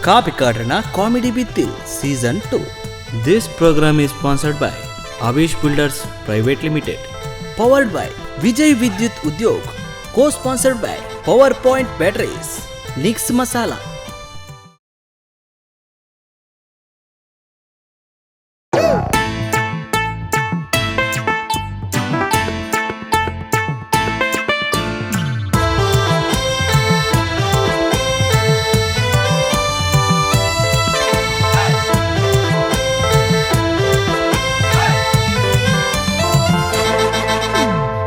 Kapikadranna comedy Bittl season 2. This programme is sponsored by Avish builders private limited, powered by Vijay Vidyut Udyog, co sponsored by power point batteries, Nix masala.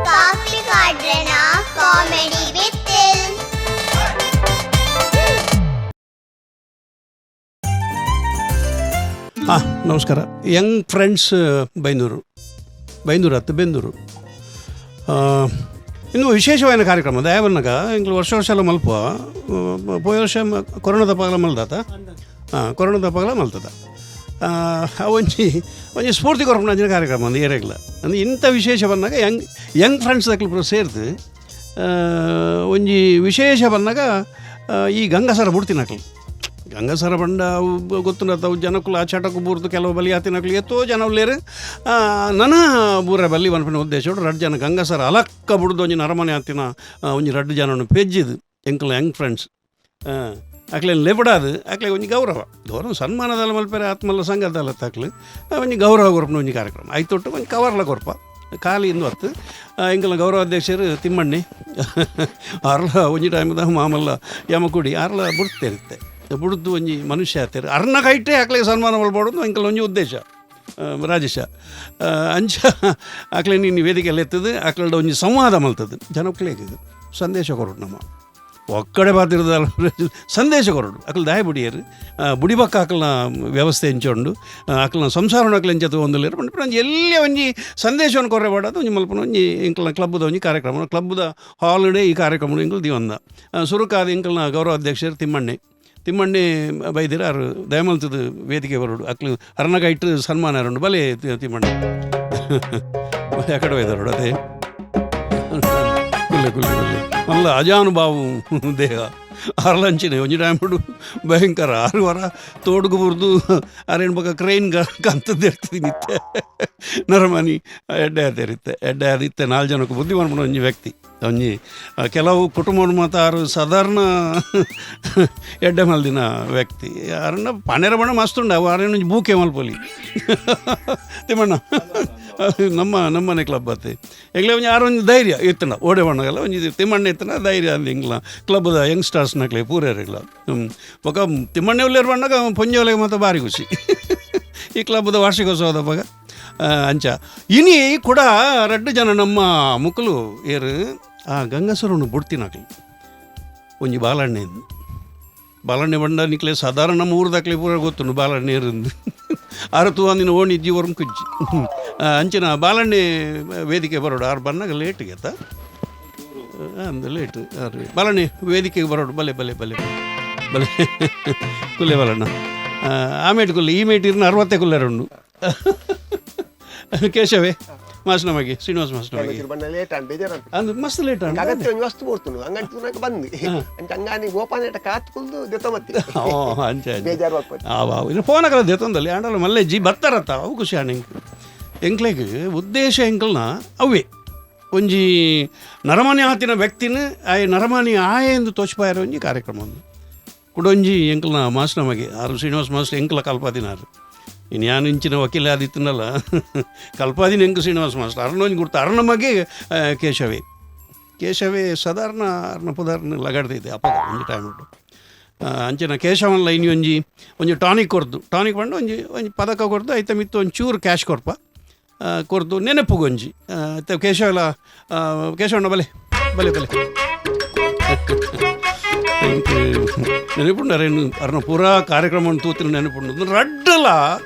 Kapikadranna comedy Bittl. ಹಾಂ, ನಮಸ್ಕಾರ. Young friends Byndoor, Byndoor ಅತ್ತು ಬೆಂದೂರು. ಇನ್ನು ವಿಶೇಷವಾದ ಕಾರ್ಯಕ್ರಮ ದಯಾವನ್ನಗ ಎಂಕ್ಲು ವರ್ಷ ವರ್ಷ ಎಲ್ಲ ಮಲ್ಪ. ಪೋಯ ವರ್ಷ ಕೊರೋನಾದ ಪಗಲ ಮಲ್ದಾತ. ಹಾಂ, ಕೊರೋನಾದ ಪಗಲ ಮಲ್ತದ. ಒಂಜಿ ಒಂಜಿ ಸ್ಫೂರ್ತಿ ಕೊರಪುನ ಅಂಚಿನ ಕಾರ್ಯಕ್ರಮ ಒಂದು ಏರೆಗ್ಲ. ಅಂದ್ರೆ ಇಂಥ ವಿಶೇಷ ಬಂದಾಗ ಯಂಗ್ ಯಂಗ್ ಫ್ರೆಂಡ್ಸ್ ದಕ್ಲು ಪೂರ ಸೇರ್ದು, ಒಂಜಿ ವಿಶೇಷ ಬಂದಾಗ, ಈ ಗಂಗಸರ ಬುಡ್ತಿನಕ್ಲು. ಗಂಗಸರ ಬಂಡ ಅವು ಗೊತ್ತುಂಡತ್ತ, ಅವು ಜನಕ್ಕುಲು ಆ ಚಟಕು ಬೂರ್ದು ಕೆಲವು ಬಲಿ ಆತಿನಕ್ಲು ಎತ್ತೋ ಜನ ಉಲ್ಲೇರು. ನನ ಬೂರ ಬಲ್ಲಿ ಪನ್ಪಿನ ಉದ್ದೇಶ ರಡ್ಡ್ ಜನ ಗಂಗಸರ ಅಲಕ್ಕ ಬುಡ್ದು ಒಂಜಿ ನರಮನೆ ಆತಿನ, ಒಂಜಿ ರಡ್ಡ್ ಜನನು ಪೆಜ್ಜಿದು ಎಂಕಲ್ ಯಂಗ್ ಫ್ರೆಂಡ್ಸ್. ಅಕ್ಲೇನು ಲೆಬಡಾದು ಅಕ್ಲೆ ಒಂಜಿ ಗೌರವ ಗೌರವ ಸನ್ಮಾನದಲ್ಲ ಮಲ್ಪೆರೆ ಆತ್ಮಲ್ಲ ಸಂಘದಲ್ಲ ತಕ್ಲು ಒಂಜಿ ಗೌರವ ಕೊರ್ಪುನ ಒಂಜಿ ಕಾರ್ಯಕ್ರಮ ಐತೊಟ್ಟು ಒಂಜಿ ಕವರ್ಲ ಕೊರ್ಪ ಖಾಲಿ ಇಂದು ಹೊತ್ತು. ಎಂಕಲ್ನ ಗೌರವಾಧ್ಯಕ್ಷರು ತಿಮ್ಮಣ್ಣಿ ಅರ್ಲ ಒಂಜಿ ಟೈಮ್ದ ಮಾಮಲ್ಲ ಯಮಕುಡಿ ಅರ್ಲ ಬುಡ್ತಿರುತ್ತೆ ಬುಡ್ದು ಒಂಜಿ ಮನುಷ್ಯ ಆತೇರು ಅರ್ನ ಕೈಟೇ ಅಕ್ಲೆ ಸನ್ಮಾನ ಮಲ್ಬೋಡು ಎಂಕಲ್ನ ಒಂಜಿ ಉದ್ದೇಶ. ರಾಜೇಶ, ಅಂಚ ಅಕ್ಲೆ ನೀನು ವೇದಿಕೆಯಲ್ಲಿ ಎತ್ತದು ಅಕ್ಲಡ ಒಂಜಿ ಸಂವಾದ ಮಲ್ತದ್ದು ಜನಕ್ಲೇಗೆ ಸಂದೇಶ ಕೊರಡು ನಮ್ಮ ಒಕ್ಕಡೆ ಬಾತಿರದ ಸಂದೇಶ ಕೊರಡು ಅಕ್ಲು ದಾಯ ಬುಡಿಯರು ಬುಡಿಬಕ್ಕ ಅಕ್ಲನ ವ್ಯವಸ್ಥೆ ಎಂಚೊಂಡು ಅಕ್ಲನ ಸಂಸಾರ ಅಕ್ಲ ಎಂಚ ಒಂದುಲೇರು ಪಂಡ ಒಂಜಿ ಎಲ್ಲಿ ಒಂಜಿ ಸಂದೇಶವನ್ನು ಕೊರ್ರೆ ಬಾಡದು ಒಂಜಿ ಮಲ್ಪನ ಒಂಜಿ ಎಂಕಲ್ನ ಕ್ಲಬ್ದ ಒಂಜಿ ಕಾರ್ಯಕ್ರಮ ಕ್ಲಬ್ದ ಹಾಲ್ಡೆ ಈ ಕಾರ್ಯಕ್ರಮ ಎಂಕಲ್ ದಿವಂದ. ಸುರುಕಾದ ಎಂಕಲ್ನ ಗೌರವಾಧ್ಯಕ್ಷರು ತಿಮ್ಮಣ್ಣೆ ತಿಮ್ಮಣ್ಣೆ ಬೈದಿರ ಅರು ದಯಮಲ್ತದ ವೇದಿಕೆ ಬರೋಡು ಅಕ್ಲು ಅರ್ನಗ ಇಟ್ಟು ಸನ್ಮಾನ ಅರುಂಡು ಬಲೆ ತಿಮ್ಮಣ್ಣೆ ಎಕಡೆ ಬೈದಾರೋಡು ಅದೇ ಕುಲ್ಲೆ ಕುಲ್ಲೆ ಕುಲ್ಲೆ ಮಲ್ಲ ಅಜಾನುಭಾವು ದೇಹ ಅರ್ಲಂಚಿನೆ ಒಂಜಿ ಟೈಮ್ ಭಯಂಕರ ಆರು ವಾರ ತೋಡುಗು ಬುರ್ದು ಅರೇನು ಬೊಕ ಕ್ರೈನ್ ಕಂತದ್ದು ಇರ್ತದೆ ನಿತ್ಯ ನರಮನಿ ಎಡ್ಡೆ ಆದಿರುತ್ತೆ ಎಡ್ಡೆ ಆದಿತ್ತೆ ನಾಲ್ಕು ಜನಕ್ಕೆ ಬುದ್ಧಿ ಮನ್ಪುನ ಒಂಜಿ ವ್ಯಕ್ತಿ ಒಂಜಿ, ಕೆಲವು ಕುಟುಂಬ ಮಾತ ಆರು ಸಾಧಾರಣ ಎಡ್ಡೆ ಮಲ್ದಿನ ವ್ಯಕ್ತಿ ಅರಣ್ಣ ಪಾಣೆರ ಬಣ್ಣ ಮಸ್ತ್ ಉಂಡು ಅವು ಅರಣ್ಯ ಒಂಜಿ ಬೂಕೆ ಮಲ್ಪೊಲಿ ತಿಮ್ಮಣ್ಣ ನಮ್ಮ ನಮ್ಮನೆ ಕ್ಲಬ್ ಅತ್ತೆ ಎಂಗ್ಲೆ ಒಂಜಿ ಆರು ಒಂಜಿ ಧೈರ್ಯ ಇತ್ತಂಡ ಓಡೆ ಬಣ್ಣಗಲ್ಲ ಒಂಜಿ ತಿಮ್ಮಣ್ಣ ಇತ್ತನ ಧೈರ್ಯ ಅಂದ್ ಎಂಗ್ಲ ಕ್ಲಬ್ದ ಯಂಗ್ಸ್ಟರ್ಸ್ನಕ್ಲೆ ಪೂರೇರಿಲ್ಲ ಬೊಕ ತಿಮ್ಮಣ್ಣೆ ಉಲ್ಲೇರು ಬಣ್ಣಗ ಪೊಂಜೋಲೆಗೆ ಮಾತ್ರ ಭಾರಿ ಖುಷಿ ಈ ಕ್ಲಬ್ದ ವಾರ್ಷಿಕೋತ್ಸವದ ಬಗ. ಅಂಚ ಇನಿ ಕೂಡ ರಡ್ಡು ಜನ ನಮ್ಮ ಮುಕ್ಕಲು ಏರು ಆ ಗಂಗಸರನ್ನು ಬುಡ್ತಿನಕ್ಲು ಒಂಜಿ ಬಾಲಣ್ಣೆ ಬಾಲಣ್ಣೆ ಬಂಡ ನಿಕ್ಲೆ ಸಾಧಾರಣ ನಮ್ಮ ಊರ್ದಾಕ್ಲೆ ಪೂರ ಗೊತ್ತುಂಡು ಬಾಲಣ್ಣೆ ಇರಂದು ಆರು ಅಂದಿನ ಓಣಿ ಜೀವರಂ ಕುಜ್ಜಿ. ಅಂಚಿನ ಬಾಲಣ್ಣೆ ವೇದಿಕೆ ಬರೋಡು ಆರು ಬನ್ನಾಗ ಲೇಟ್ ಗೆತ್ತ ಅಂದ ಲೇಟ್ ಆರು ಬಾಲಣ್ಣೆ ವೇದಿಕೆಗೆ ಬರೋಡು ಬಲೆ ಬಲೆ ಬಲೆ ಬಲೆ ಕುಲ್ಲೆ ಬಾಲಣ್ಣ. ಆ ಮೇಟ್ ಕುಲ್ಲೆ ಈ ಮೇಟ್ ಇರ್ನ ಅರವತ್ತೇ ಕುಲ್ಲೆರುಂಡು ಕೇಶವೇ ಮಾಸ್ನಮಗೆ ಶ್ರೀನಿವಾಸ ಮಾಸ್ನಮಗೆ ಬಣ್ಣ ಲೇಟ್ ಆಂಡ್ ಬೇಜಾರು ಅಂದ್ ಮಸ್ತ್ ಲೇಟ್ ಆಂಡ್ ಅಗತ್ಯ ಒಂಜಿ ವಸ್ತು ಬೋರ್ತುಂಡು ಅಂಗಡಿ ತೂನಕ ಬಂದು ಅಂಚ ಅಂಗಾನಿ ಗೋಪಾನೇಟ ಕಾತ್ ಕುಲ್ದು ದೆತ್ತಮತ್ತಿ ಓ ಅಂಚ ಅಂಚ. ಬೇಜಾರು ಆಪತ್ತು. ಆ ಇನ್ನು ಫೋನ್ ಹಾಕಲ್ಲ ದೇತೊಂದಲ್ಲಿ ಆಂಡಲ ಮಲ್ಲೆ ಜಿ ಬರ್ತಾರತ್ತ ಅವು ಖುಷಿ ಆಂಡ್ ಎಂಕ್ ಎಂಕ್ಲೆಗ್ ಉದ್ದೇಶ ಎಂಕಲ್ನ ಅವೇ ಒಂಜಿ ನರಮಾನಿ ಆತಿನ ವ್ಯಕ್ತಿನ ಆಯ್ ನರಮಾನಿ ಆಯೆ ಎಂದು ತೋಚ್ಪಾಯರ ಒಂಜಿ ಕಾರ್ಯಕ್ರಮ ಒಂದು ಕುಡೊಂಜಿ ಎಂಕಲ್ನ ಮಾಸ್ಟರ್ ನಮಗೆ ಆರು ಶ್ರೀನಿವಾಸ ಮಾಸ್ಟರ್ ಎಂಕಲ ಕಲ್ಪಾದಿನಾರು ಇನ್ನು ಯಾನು ಇಂಚಿನ ವಕೀಲ ಆದಿತ್ತನಲ್ಲ ಕಲ್ಪಾದಿನ ಎಂಕು ಶ್ರೀನಿವಾಸ ಮಾಸ್ಟರ್ ಅರ್ಣ ಒಂಜಿ ಗುರ್ತು ಅರ್ಣ ಮಗೆ. ಕೇಶವೇ ಕೇಶವೇ ಸಾಧಾರಣ ಅರ್ಣ ಪುದಾರ್ನ ಲಗಡ್ದಿದೆ ಅಪ್ಪಗ ಒಂಜಿ ಟೈಮ್ ಉಂಟು. ಅಂಚಿನ ಕೇಶವನ್ ಲೈನ್ ಒಂಜಿ ಒಂಜಿ ಟಾನಿಕ್ ಕೊರ್ದು ಟಾನಿಕ್ ಪಂಡ ಒಂಜಿ ಒಂಜಿ ಪದಕ ಕೊರ್ದು ಐತ ಮಿತ್ತು ಒಂಜಿ ಚೂರು ಕ್ಯಾಶ್ ಕೊರ್ಪ, ಕೊರ್ದು ನೆನಪುಗೊಂಜಿ. ಐತ ಕೇಶವಲ, ಕೇಶವಣ್ಣ ಬಲೆ ಬಲೆ ಬಲೆ ಎಂಕ್ ನೆನಪುಂಡು ಅರೇನು ಅರ್ನ ಪೂರಾ ಕಾರ್ಯಕ್ರಮ ತೂತಿನ ನೆನಪುಂಡು ರಡ್ಡಲ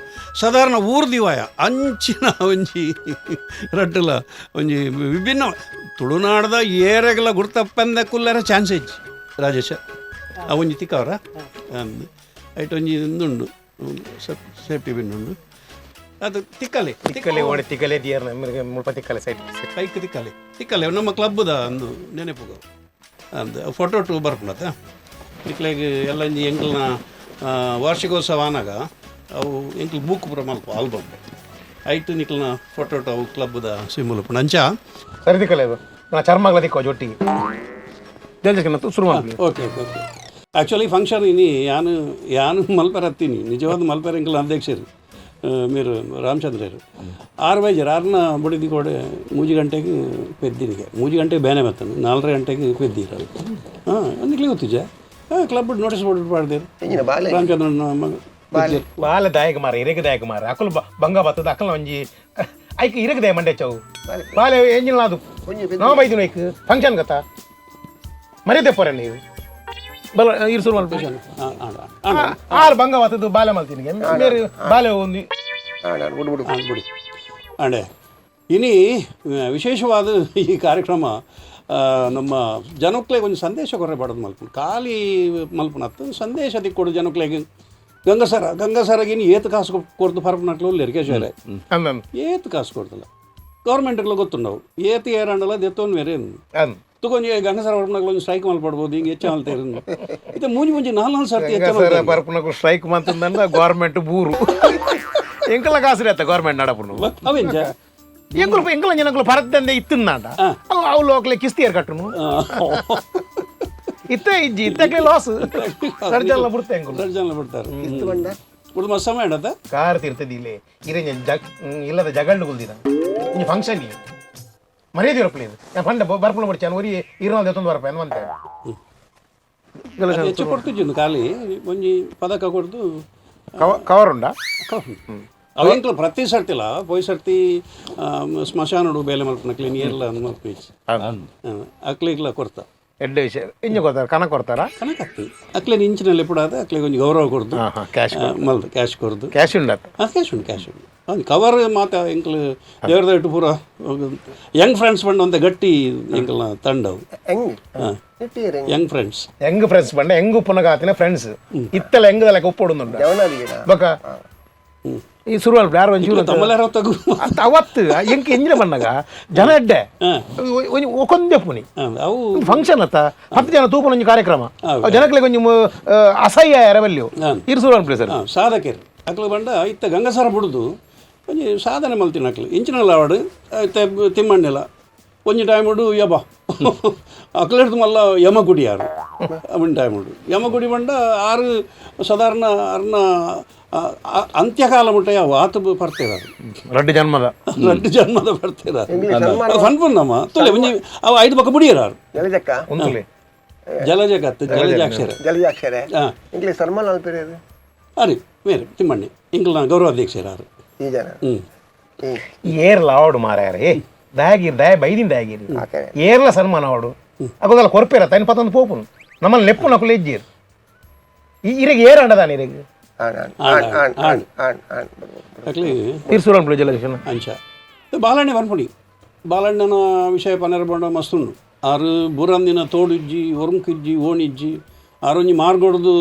ಸಾಧಾರಣ ಊರು ದಿವಾಯ ಅಂಚಿನ ಒಂಜಿ ರಡ್ಡಲ ಒಂಜಿ ವಿಭಿನ್ನ ತುಳುನಾಡ್ದ ಏರೆಗಲ ಗುರ್ತಪ್ಪಂದ ಕುಲ್ಲರ ಚಾನ್ಸ್ ಹೆಚ್ಚು ರಾಜೇಶ ಆ ಒಂಜಿ ತಿಕ್ಕವರ ಅಂದ್ ಐಟ್ ಒಂಜಿ ಉಂಡು ಸೇಫ್ಟಿ ಬಿನ್ ಉಂಡು ಅದು ತಿಕ್ಕಲೆ. ತಿಕ್ಕಲೆ ಓಡಿ ತಿಕ್ಕಲೆ ದಿಯರ್ ಮುಲ್ಪ ತಿಕ್ಕಲೆ ಸೈಡ್. ಕೈಕ್ ತಿಕ್ಕಲೆ ತಿಕ್ಕಲೆ ನಮ್ಮ ಕ್ಲಬ್ದ ಅಂದು ನೆನಪು ಅಂದ್ ಫೋಟೋ ಟು ಬರ್ಪುಂಡತ ನಿಕ್ಲೆಗ್ ಎಲ್ಲ ಒಂಜಿ ಎಂಕಲ್ನ ವಾರ್ಷಿಕೋತ್ಸವ ಆನಾಗ ಅವು ಎಂಕ್ಲು ಬುಕ್ ಪೂರ ಮಲ್ಪ ಆಲ್ಬಮ್ ಐಟ್ ನಿಕ್ಲನ ಫೋಟೋ ಅವು ಕ್ಲಬ್ದ ಸಿಂಬಲ್ ಉಪ್ಪುಂಡು ಅಂಚ. ಸರಿ ದಿಕ್ಕಲೆ ಅದು ನಾ ಚರ್ಮಗಳ ದಿಕ್ಕೋ ಜೊಟ್ಟಿಗೆ ಜಲ್ದಿ ಶುರು ಮಾಡ್ಲಿ. Okay okay okay actually function ಇನಿ ಯಾನು ಯಾನು ಮಲ್ಪೆರ ಹತ್ತೀನಿ. ನಿಜವಾದ ಮಲ್ಪೆರ ಎಂಕಲ್ ಅಧ್ಯಕ್ಷರು మీరు ರಾಮಚಂದ್ರರು ಆರು ಬೈಜರ್ ಆರ್ನ ಬುಡಿದಿ ಕೂಡ 3 ಗಂಟೆಗೆ ಪೆದ್ದಿನಿಗೆ 3 ಗಂಟೆಗೆ ಬೇನೆ ಬರ್ತಾನೆ, 4.30 ಗಂಟೆಗೆ ಪೆದ್ದಿರಲ್ಲ. ಹಾಂ, ನಿಕ್ಲಿ ಗೊತ್ತಿಜ club notice board ಪಾಡ್ದೇರು. ಎಂಜಿನ ಬಾಲೆ. ರಾಮಚಂದ್ರನ ಮಗ. ಬಾಲ ದಾಯಕ ಮಾರ, ಇರಗ ದಾಯಕ ಮಾರ, ಅಕಲು ಬಂಗ ಬತ್ತದ ಅಕಲ್ ಒಂಜಿ ಐಕ್ ಇರಗ ದಾಯ ಮಂಡೆ ಚೌ ಬಾಲೆ ಎಂಜಿನ ಅದು ನಾ ಬೈದಿನ ಐಕ್ ಫಂಕ್ಷನ್ ಗತ ಮರ್ಯಾದೆ ಪೋರ ನೀವು ಬಲ ಇರು ಶುರು ಮಲ್ಪ. ಹಾಂ. ಆರು ಬಂಗ ಬತ್ತದು ಬಾಲೆ ಮಲ್ತೀನಿ ಮೇರೆ ಬಾಲೆ ಒಂದು. ಆಣ್ ಬಿಡು ಬಿಡು. ಬಿಡಿ ಅಂಡೆ. ಇನಿ ವಿಶೇಷವಾದ ಈ ಕಾರ್ಯಕ್ರಮ ನಮ್ಮ ಜನಕ್ಲೆಗ್ ಒಂಜಿ ಸಂದೇಶ ಕೊರ್ರೆ ಬಡದು ಮಲ್ಪುಂಡು, ಖಾಲಿ ಮಲ್ಪುನತ್ತು ಸಂದೇಶ ದಿಕ್ಕೊಡು ಜನಕ್ಲೆಗ್. ಗಂಗಸರ ಗಂಗಸರಗೆ ಇನ್ನು ಏತ್ ಕಾಸು ಕೊರ್ದು ಪರಪುನಕ್ಲು ಉಲ್ಲೆರ್ ಕೇಶವರೇ. ಅಂದನ್. ಏತ್ ಕಾಸು ಕೊಡ್ತಲ್ಲ ಗೌರ್ಮೆಂಟ್ಗಳು ಗೊತ್ತುಂಡವು, ಏತ್ ಏರಂಡಲ ದೆತ್ತೊಂದು ಬೇರೆ. ಅಂದ್. ತುಕೊಂಜಿ ಗಂಗಸರ ಪರಪುನಕ್ಲು ಒಂಜಿ ಸ್ಟ್ರೈಕ್ ಮಲ್ಪಡ್ಬೋದು, ಹಿಂಗೆ ಹೆಚ್ಚ ಮಲ್ತೇರು ಇತ್ತೆ ಮೂಂಜಿ ಮೂಂಜಿ ನಾಲ್ ನಾಲ್ ಸರ್ತಿ ಹೆಚ್ಚ ಸರ ಮಲ್ತೇರು. ಪರಪುನಕು ಸ್ಟ್ರೈಕ್ ಮಂತಂದ ಗೌರ್ಮೆಂಟ್ ಬೂರು ಎಂಕಲ ಕಾಸು ಅತ್ತ ಗೌರ್ಮೆಂಟ್ ನಡಪುನು. ಅವೆಂಚ? ಎಂಕುಲು ಎಂಕಲ ಜನಕುಲು ಪರದ್ದಂದೆ ಇತ್ತಿಂದಾಂಡ ಅವು ಅವು ಲೋಕಲೆ ಕಿಸ್ತಿಯರ್ ಕಟ್ಟುನು ಇತ್ತೆ ಇಜ್ಜಿ ಇತ್ತಕ್ಕೆ ಲಾಸ್ ಸರ್ಜಲ್ಲ ಬಿಡ್ತೆ ಎಂಕುಲು. ಸರ್ಜನ್ಲ ಬಿಡ್ತಾರೆ. ಇತ್ತು ಬಂಡ. ಉಡು ಮಸ್ತ್ ಸಮಯ ಇಡತ್ತ. ಕಾರ್ ತಿರ್ತದೆ ಇಲ್ಲಿ ಇರೆಂಜ ಜಗ್ ಇಲ್ಲದ ಜಗಂಡು ಗುಲ್ದಿನ ಇಂಜಿ ಫಂಕ್ಷನ್ ಮರ್ಯಾದೆ ಇರಪ್ಪ ಇದು. ನಾನು ಫಂಡ ಬರ್ಪುಣ ಬಿಡ್ಚಾನು ಒರಿ ಇರೋದು ಎತ್ತೊಂದು ಬರಪ್ಪ ಎನ್ವಂತೆ. ಹೆಚ್ಚು ಕೊಡ್ತಿದ್ದು ಖಾಲಿ ಒಂಜಿ ಪದಕ ಕೊಡ್ದು. ಕವರ್ ಉಂಡಾ? ಅವು ಎಂಕ್ಲ ಪ್ರತಿ ಸರ್ತಿಲ ಪೋಯ್ ಸರ್ತಿ ಸ್ಮಶಾನಡು ಬೇಲೆ ಮಲ್ಪುನ ಕ್ಲೀನ್ ಏರ್ಲ ಮಲ್ಪು ಅಕ್ಲಿಗ್ಲ ಕೊರ್ತ. ಎಡ್ಡೆ ವಿಷಯ ಇಂಜ ಕೊಡ್ತಾರ, ಕಣ ಕೊಡ್ತಾರ. ಕನಕತ್ತಿ ಅಕ್ಲೆ ಇಂಚಿನಲ್ಲಿ ಎಪ್ಪುಡಾದ ಅಕ್ಲೆಗ್ ಒಂಜಿ ಗೌರವ ಕೊರ್ದು. ಹಾಂ ಹಾಂ ಕ್ಯಾಶ್. ಮಲ್ದು ಕ್ಯಾಶ್ ಕೊರ್ದು. ಕ್ಯಾಶ್ ಉಂಡಾತ? ಅದು ಕ್ಯಾಶ್ ಉಂಟು, ಕ್ಯಾಶ್ ಉಂಟು. ಒಂದು ಕವರ್ ಮಾತ ಎಂಕ್ಲು ದೇವ್ರದ ಇಟ್ಟು ಪೂರ ಯಂಗ್ ಫ್ರೆಂಡ್ಸ್ ಬಂಡ ಒಂತೆ ಗಟ್ಟಿ ಎಂಕಲ್ನ ತಂಡವು. ಹೆಂಗ್ ಇಟ್ಟಿಯರ್ ಹೆಂಗ್? Young friends. Young friends ಬಂಡ ಹೆಂಗ್ ಉಪ್ಪುನಗ ಆತಿನ ಫ್ರೆಂಡ್ಸ್ ಇತ್ತಲ್ಲ ಹೆಂಗದಲ್ಲ ಉಪ್ಪುಡುಂದುಂಡ. ಜವನಾದಿಗೆನ. ಬೊಕ ಈ ಸುರುವಲ್ ಯಾರು ಒಂಚೂರು ತಮ್ಮಲ್ಲಾರ ತಗು. ಅತ್ತ ಅವತ್ತು ಎಂಕ್ ಎಂಜಿನ ಬಣ್ಣಗ ಜನ ಎಡ್ಡೆ ಒಂಜಿ ಒಕೊಂದೆ ಪುನಿ. ಅವು ಫಂಕ್ಷನ್ ಅತ್ತ 10 ಜನ ತೂಪುನ ಒಂಜಿ ಕಾರ್ಯಕ್ರಮ ಅವು ಜನಕ್ಲೆಗ್ ಒಂಜಿ ಅಸಹ್ಯ ಎರವಲ್ಯು. ಇರು ಸುರುವಲ್ ಪ್ಲೇಸರ್. ಹಾಂ, ಸಾಧಕರು ಅಕ್ಲು ಬಂಡ ಇತ್ತ ಗಂಗಸರ ಬುಡ್ದು ಒಂಜಿ ಸಾಧನೆ ಮಲ್ತಿನ ಅಕ್ಲು ಇಂಚಿನಲ್ಲ ಅವಾಡು ಇತ್ತೆ ತಿಮ್ಮಣ್ಣೆಲ್ಲ ಒಂಜಿ ಟೈಮ್ ಉಡು ಯಬ ಅಕ್ಲೆಡ್ದು ಮಲ್ಲ ಯಮಗುಡಿ ಯಾರು ಅವನ ಟೈಮ್ ಉಡು ಯಮಗುಡಿ ಬಂಡ ಆರು ಸಾಧಾರಣ ಅರ್ನ ಅಂತ್ಯಕಾಲ ಮುಟ್ಟ ಯಾವ ಆತ ಬರ್ತಿರೋದು. ರಡ್ಡು ಜನ್ಮದ. ರಡ್ಡು ಜನ್ಮದ ಬರ್ತಿರ. ಇಂಗ್ಲೀಷ್ ಸನ್ಮಾನ. ಫನ್ಪುನ್ನಮ್ಮ ತುಲೆ ಒಂಜಿ ಅವು ಐದು ಪಕ್ಕ ಬುಡಿಯರಾರು. ಜಲಜಕ್ಕ. ಉಂತುಲೆ. ಜಲಜಗತ್ತು ಜಲಜಾಕ್ಷರ. ಜಲಜಾಕ್ಷರೆ. ಹಾಂ. ಇಂಗ್ಲೀಷ್ ಸನ್ಮಾನ ಅಲ್ಪಿರೋದು. ಅರೆ ಮೇರೆ ತಿಮ್ಮಣ್ಣಿ ಇಂಗ್ಲ ಗೌರವಾಧ್ಯಕ್ಷರಾರು. ಈ ಜನ. ಹ್ಞೂ. ಹ್ಞೂ. ಏರ್ಲ ಆವಡು ಮಾರಾಯರೆ ದಯಾಗಿರಿ ದಯ ಬೈದಿನ ದಯಾಗಿರಿ. ಆಕರೆ. ಏರ್ಲ ಸನ್ಮಾನ ಆವಡು ಅಗೋದಲ್ಲ ಕೊರ್ಪೇರ ತೈನ್ ಪತ್ತೊಂದು ಪೋಪುನು ನಮ್ಮಲ್ಲಿ ನೆಪ್ಪು ನಕುಲು ಇಜ್ಜೀರ್ ಇರೆಗ್ ಏರ್ ಅಂಡದಾನ ಇರೆಗ್. ಆಣ್ ಆಣ್ ಆಣ್ ಆಣ್ ಆಣ್ ಆಣ್ ಆಣ್ ಬಿಡು, ಬಿಡು. ಅಕ್ಲಿ ತೀರ್ಸುರನ್ ಜಲಜನ. ಅಂಚ ಬಾಲಣ್ಣೆ ಪನ್ಪುಣಿ ಬಾಲಣ್ಣನ ವಿಷಯ ಪನ್ನೆರ ಬಂಡ ಮಸ್ತುಂಡು. ಆರು ಬುರಂದಿನ ತೋಡಿಜ್ಜಿ ಒರುಂಕಿಜ್ಜಿ ಓಣಿಜ್ಜಿ ಆರೊಂಜಿ ಮಾರ್ಗೊಡ್ದು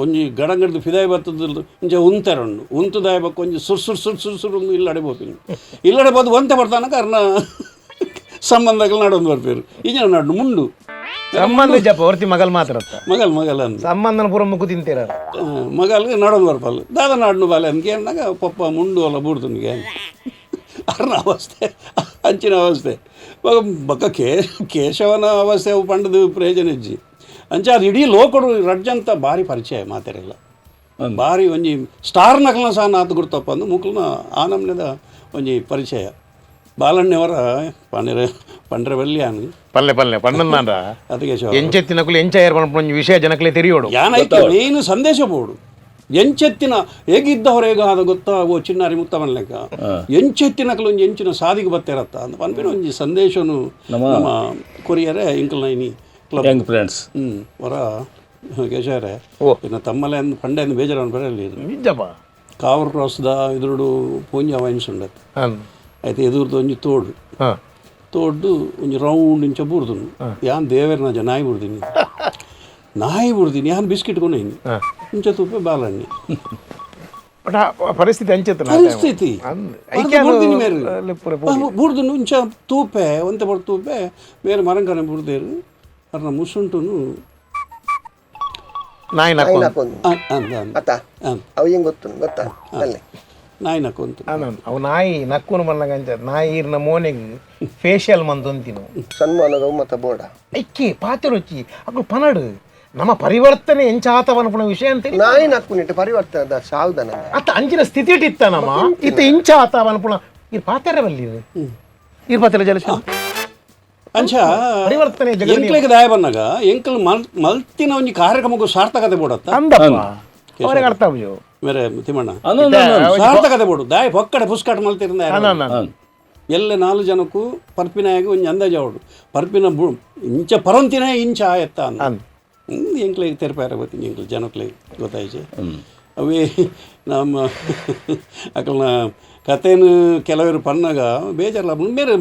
ಒಂಜಿ ಗಡಂಗಡ್ದು ಫಿದಾಯ್ ಬತ್ತದ ಇಂಚ ಉಂತೆರುಂಡು ಉಂತುದಾಯ ಬೊಕ್ಕ ಒಂಜಿ ಸುರ್ ಸುರ್ ಸುರ್ ಸುರ್ ಸುರ್ ಒಂದು ಇಲ್ಲಡೆ ಪೋಪಿನಿ ಇಲ್ಲಡೆ ಪೋದು ಒಂತೆ ಬರ್ತಾನಕ ಅರ್ನ ಸಂಬಂಧಗಳು ನಡೊಂದು ಬರ್ಪೇರು ಇಂಜಿನ ನಡು ಮುಂಡು. ಸಂಬಂಧ ಜಪ್ಪ ಹೊರ್ತಿ ಮಗಲ್ ಮಾತ್ರ ಅತ್ತ. ಮಗಲ್ ಮಗಲ್ ಅಂದ್. ಸಂಬಂಧನ ಪೂರ ಮುಕ್ಕು ತಿಂತೀರ. ಮಗಲ್ ನಡೊಂದು ಬರ್ಪಲ್ ದಾದ ನಾಡ್ನು ಬಾಲೆ ಅಂದ್ಕೆ ಅಂದಾಗ ಪಪ್ಪ ಮುಂಡು ಅಲ್ಲ ಬೂಡ್ದುನ್ಗೆ ಅರ್ನ ಅವಸ್ಥೆ ಅಂಚಿನ ಅವಸ್ಥೆ ಬೊಕ ಬೊಕ ಕೇಶವನ ಅವಸ್ಥೆ ಅವು ಪಂಡದು ಪ್ರಯೋಜನ ಇಜ್ಜಿ. ಅಂಚ ಅದು ಇಡೀ ಲೋಕಡು ರಡ್ಜಂತ ಭಾರಿ ಪರಿಚಯ ಮಾತೆರೆಲ್ಲ ಭಾರಿ ಒಂಜಿ ಸ್ಟಾರ್ ನಕಲ್ನ ಸಹ ನಾತು ಗುರ್ತಪ್ಪ ಅಂದು ಮುಕ್ಲನ ಆ ನಮ್ನೆದ ಒಂಜಿ ಪರಿಚಯ ಬಾಲಣ್ಣವರ ಪಂಡ್ರೆ ಪಂಡ್ರೆ ಬಲ್ಯಾನು. ಪಲ್ಲೆ ಪಲ್ಲೆ ಪಂಡಂದಾಂಡ. ಅದು ಕೇಶವ. ಎಂಚೆತ್ತಿನಕುಲು ಎಂಚ ಏರ್ ಪನ್ಪುನ ಒಂಜಿ ವಿಷಯ ಜನಕ್ಲೆ ತೆರಿಯೋಡು. ಯಾನೈಕೆ ಮೇನ್ ಸಂದೇಶ ಬೋಡು ಎಂಚೆತ್ತಿನ ಹೇಗಿದ್ದವರು ಹೇಗಾದ ಗೊತ್ತಾ ಓ ಚಿನ್ನಾರಿ ಮುತ್ತ ಲೆಕ್ಕ ಎಂಚೆತ್ತಿನಕಲು ಒಂಜಿ ಎಂಚಿನ ಸಾದಿಗೆ ಬತ್ತೇರತ್ತ ಅಂದ್ ಪನ್ಪಿನ ಒಂಜಿ ಸಂದೇಶನು ನಮ್ಮ ಕೊರಿಯರೆ ಇಂಕಲ್ನ ಇನಿ club Young friends. ವರ ಕೇಶವರೇ. ಓ. ಇನ್ನು ತಮ್ಮಲೆ ಅಂದ್ ಪಂಡೆ ಅಂದ್ ಬೇಜಾರನ್ನು ಬರಲಿ. ನಿಜಪ್ಪ. ಕಾವರ್ ಕ್ರಾಸ್ದ ಎದುರುಡು ಪೂಂಜ ವೈನ್ಸ್ ಉಂಡತ್. ಹನ್. ಆಯ್ತು ಎದುರ್ದು ಒಂಜಿ ತೋಡು. ಹಾ. ತೋಡ್ದು ಒಂಜಿ ರೌಂಡ್ ಇಂಚ ಬೂರ್ದುನು ಯಾನ್ ದೇವೆರ್ನ ಜ ನಾಯಿ ಬುಡ್ದಿನಿ ನಾಯಿ ಬುಡ್ದಿನಿ ಯಾನ್ ಬಿಸ್ಕಿಟ್ ಕೊನೇನಿ ಇಂಚ ತೂಪೆ ಬಾಲಣ್ಣಿ. ಬಟ್ ಆ ಪರಿಸ್ಥಿತಿ ಅಂಚೆತ್ತ ಪರಿಸ್ಥಿತಿ ಐಕ್ಯಾನು ಬುಡ್ದಿನಿ ಮೇರೆ ಲೆಪ್ಪುರೆ ಬುಡ್ದುನು ಇಂಚ ತೂಪೆ ಒಂತೆ ಬಡ್ ತೂಪೆ ಮೇರೆ ಮರಂಕನೆ ಬುಡ್ದೇರು ಅರ್ನ ಮುಸುಂಟುನು. ನಾಯಿ ನಾಯಿ ನಕ್ಕೊಂದು. ನಕ್ಕೊಂದು ಅಂದ ಅತ್ತ ಅವು ಹೆಂಗ್ ಗೊತ್ತು ಗೊತ್ತಾ ಅಲ್ಲೇ ನಾಯಿ ನಕ್ಕೊಂತು. ಅವು ನಾಯಿ ನಕ್ಕುನು ಮನ್ನಗ ಅಂಚ ನಾಯಿ ಇರ್ನ ಮೋನೆಗ್ ಫೇಶಿಯಲ್ ಮಂತೊಂತಿನು. ಸನ್ಮಾನದ ಮತ್ತ ಬೋಡ ಐಕ್ಕಿ ಪಾತೆರೊಚ್ಚಿ ಅಕುಲು ಪನಡು ನಮ್ಮ ಪರಿವರ್ತನೆ ಎಂಚಾತವನ್ಪುನ ವಿಷಯ ಅಂತ. ನಾಯಿ ನಕ್ಕುನಿಟ್ಟು ಪರಿವರ್ತನೆ ಸಾವುದನ. ಅತ್ತ ಅಂಚಿನ ಸ್ಥಿತಿ ಇತ್ತ ನಮ್ಮ ಇತ್ತ ಇಂಚ ಆತವನ್ಪುನ ಇರ್ ಪಾತೆರ ಬಲ್ಲಿ ಇರ್ ಪಾತೆರ ಜಲಶ ಅಂಚ ಪರಿವರ್ತನೆ ಜಗದ ಎಂಕ್ಲೆಗ್ ದಾಯ ಬಂದಾಗ ಎಂಕಲ್ ಮಲ್ತಿನ ಒಂಜಿ ಕಾರ್ಯಕ್ರಮಕ್ಕೂ ಸಾರ್ಥಕತೆ ಬೋಡತ್ತ ಅಂದಪ್ಪ ಅವ್ರಿಗೆ ಅರ್ಥ ಆಗುಜು. ಮೇರೆ ತಿಮ್ಮಣ್ಣ ಅಂದು ಅಂದು ಅಂದು. ಸಾರ್ಥಕತೆ ಬೋಡು ದಾಯ ಪೊಕ್ಕಡೆ ಪುಸ್ಕಾಟ ಮಲ್ತಿರಂದ ಅಂದು. ಎಲ್ಲ ನಾಲು ಜನಕ್ಕೂ ಪರ್ಪಿನಾಗ ಒಂಜಿ ಅಂದಾಜು ಅವಡು ಪರ್ಪಿನ ಬು ಇಂಚ ಪರಂತಿನ ಇಂಚ ಆಯತ್ತ ಅಂದ ಎಂಕ್ಲೆಗ್ ತೆರಪಾರ ಗೊತ್ತೀನಿ ಎಂಕ್ಲೆ ಜನಕ್ಲೆಗ್ ಗೊತ್ತಾಯ್ತು. ಅವೇ ನಮ್ಮ ಅಕಲ್ನ ಕಥೆನು ಕೆಲವರು ಪನ್ನಾಗ ಬೇಜಾರ್ಲ ಬೇರೆ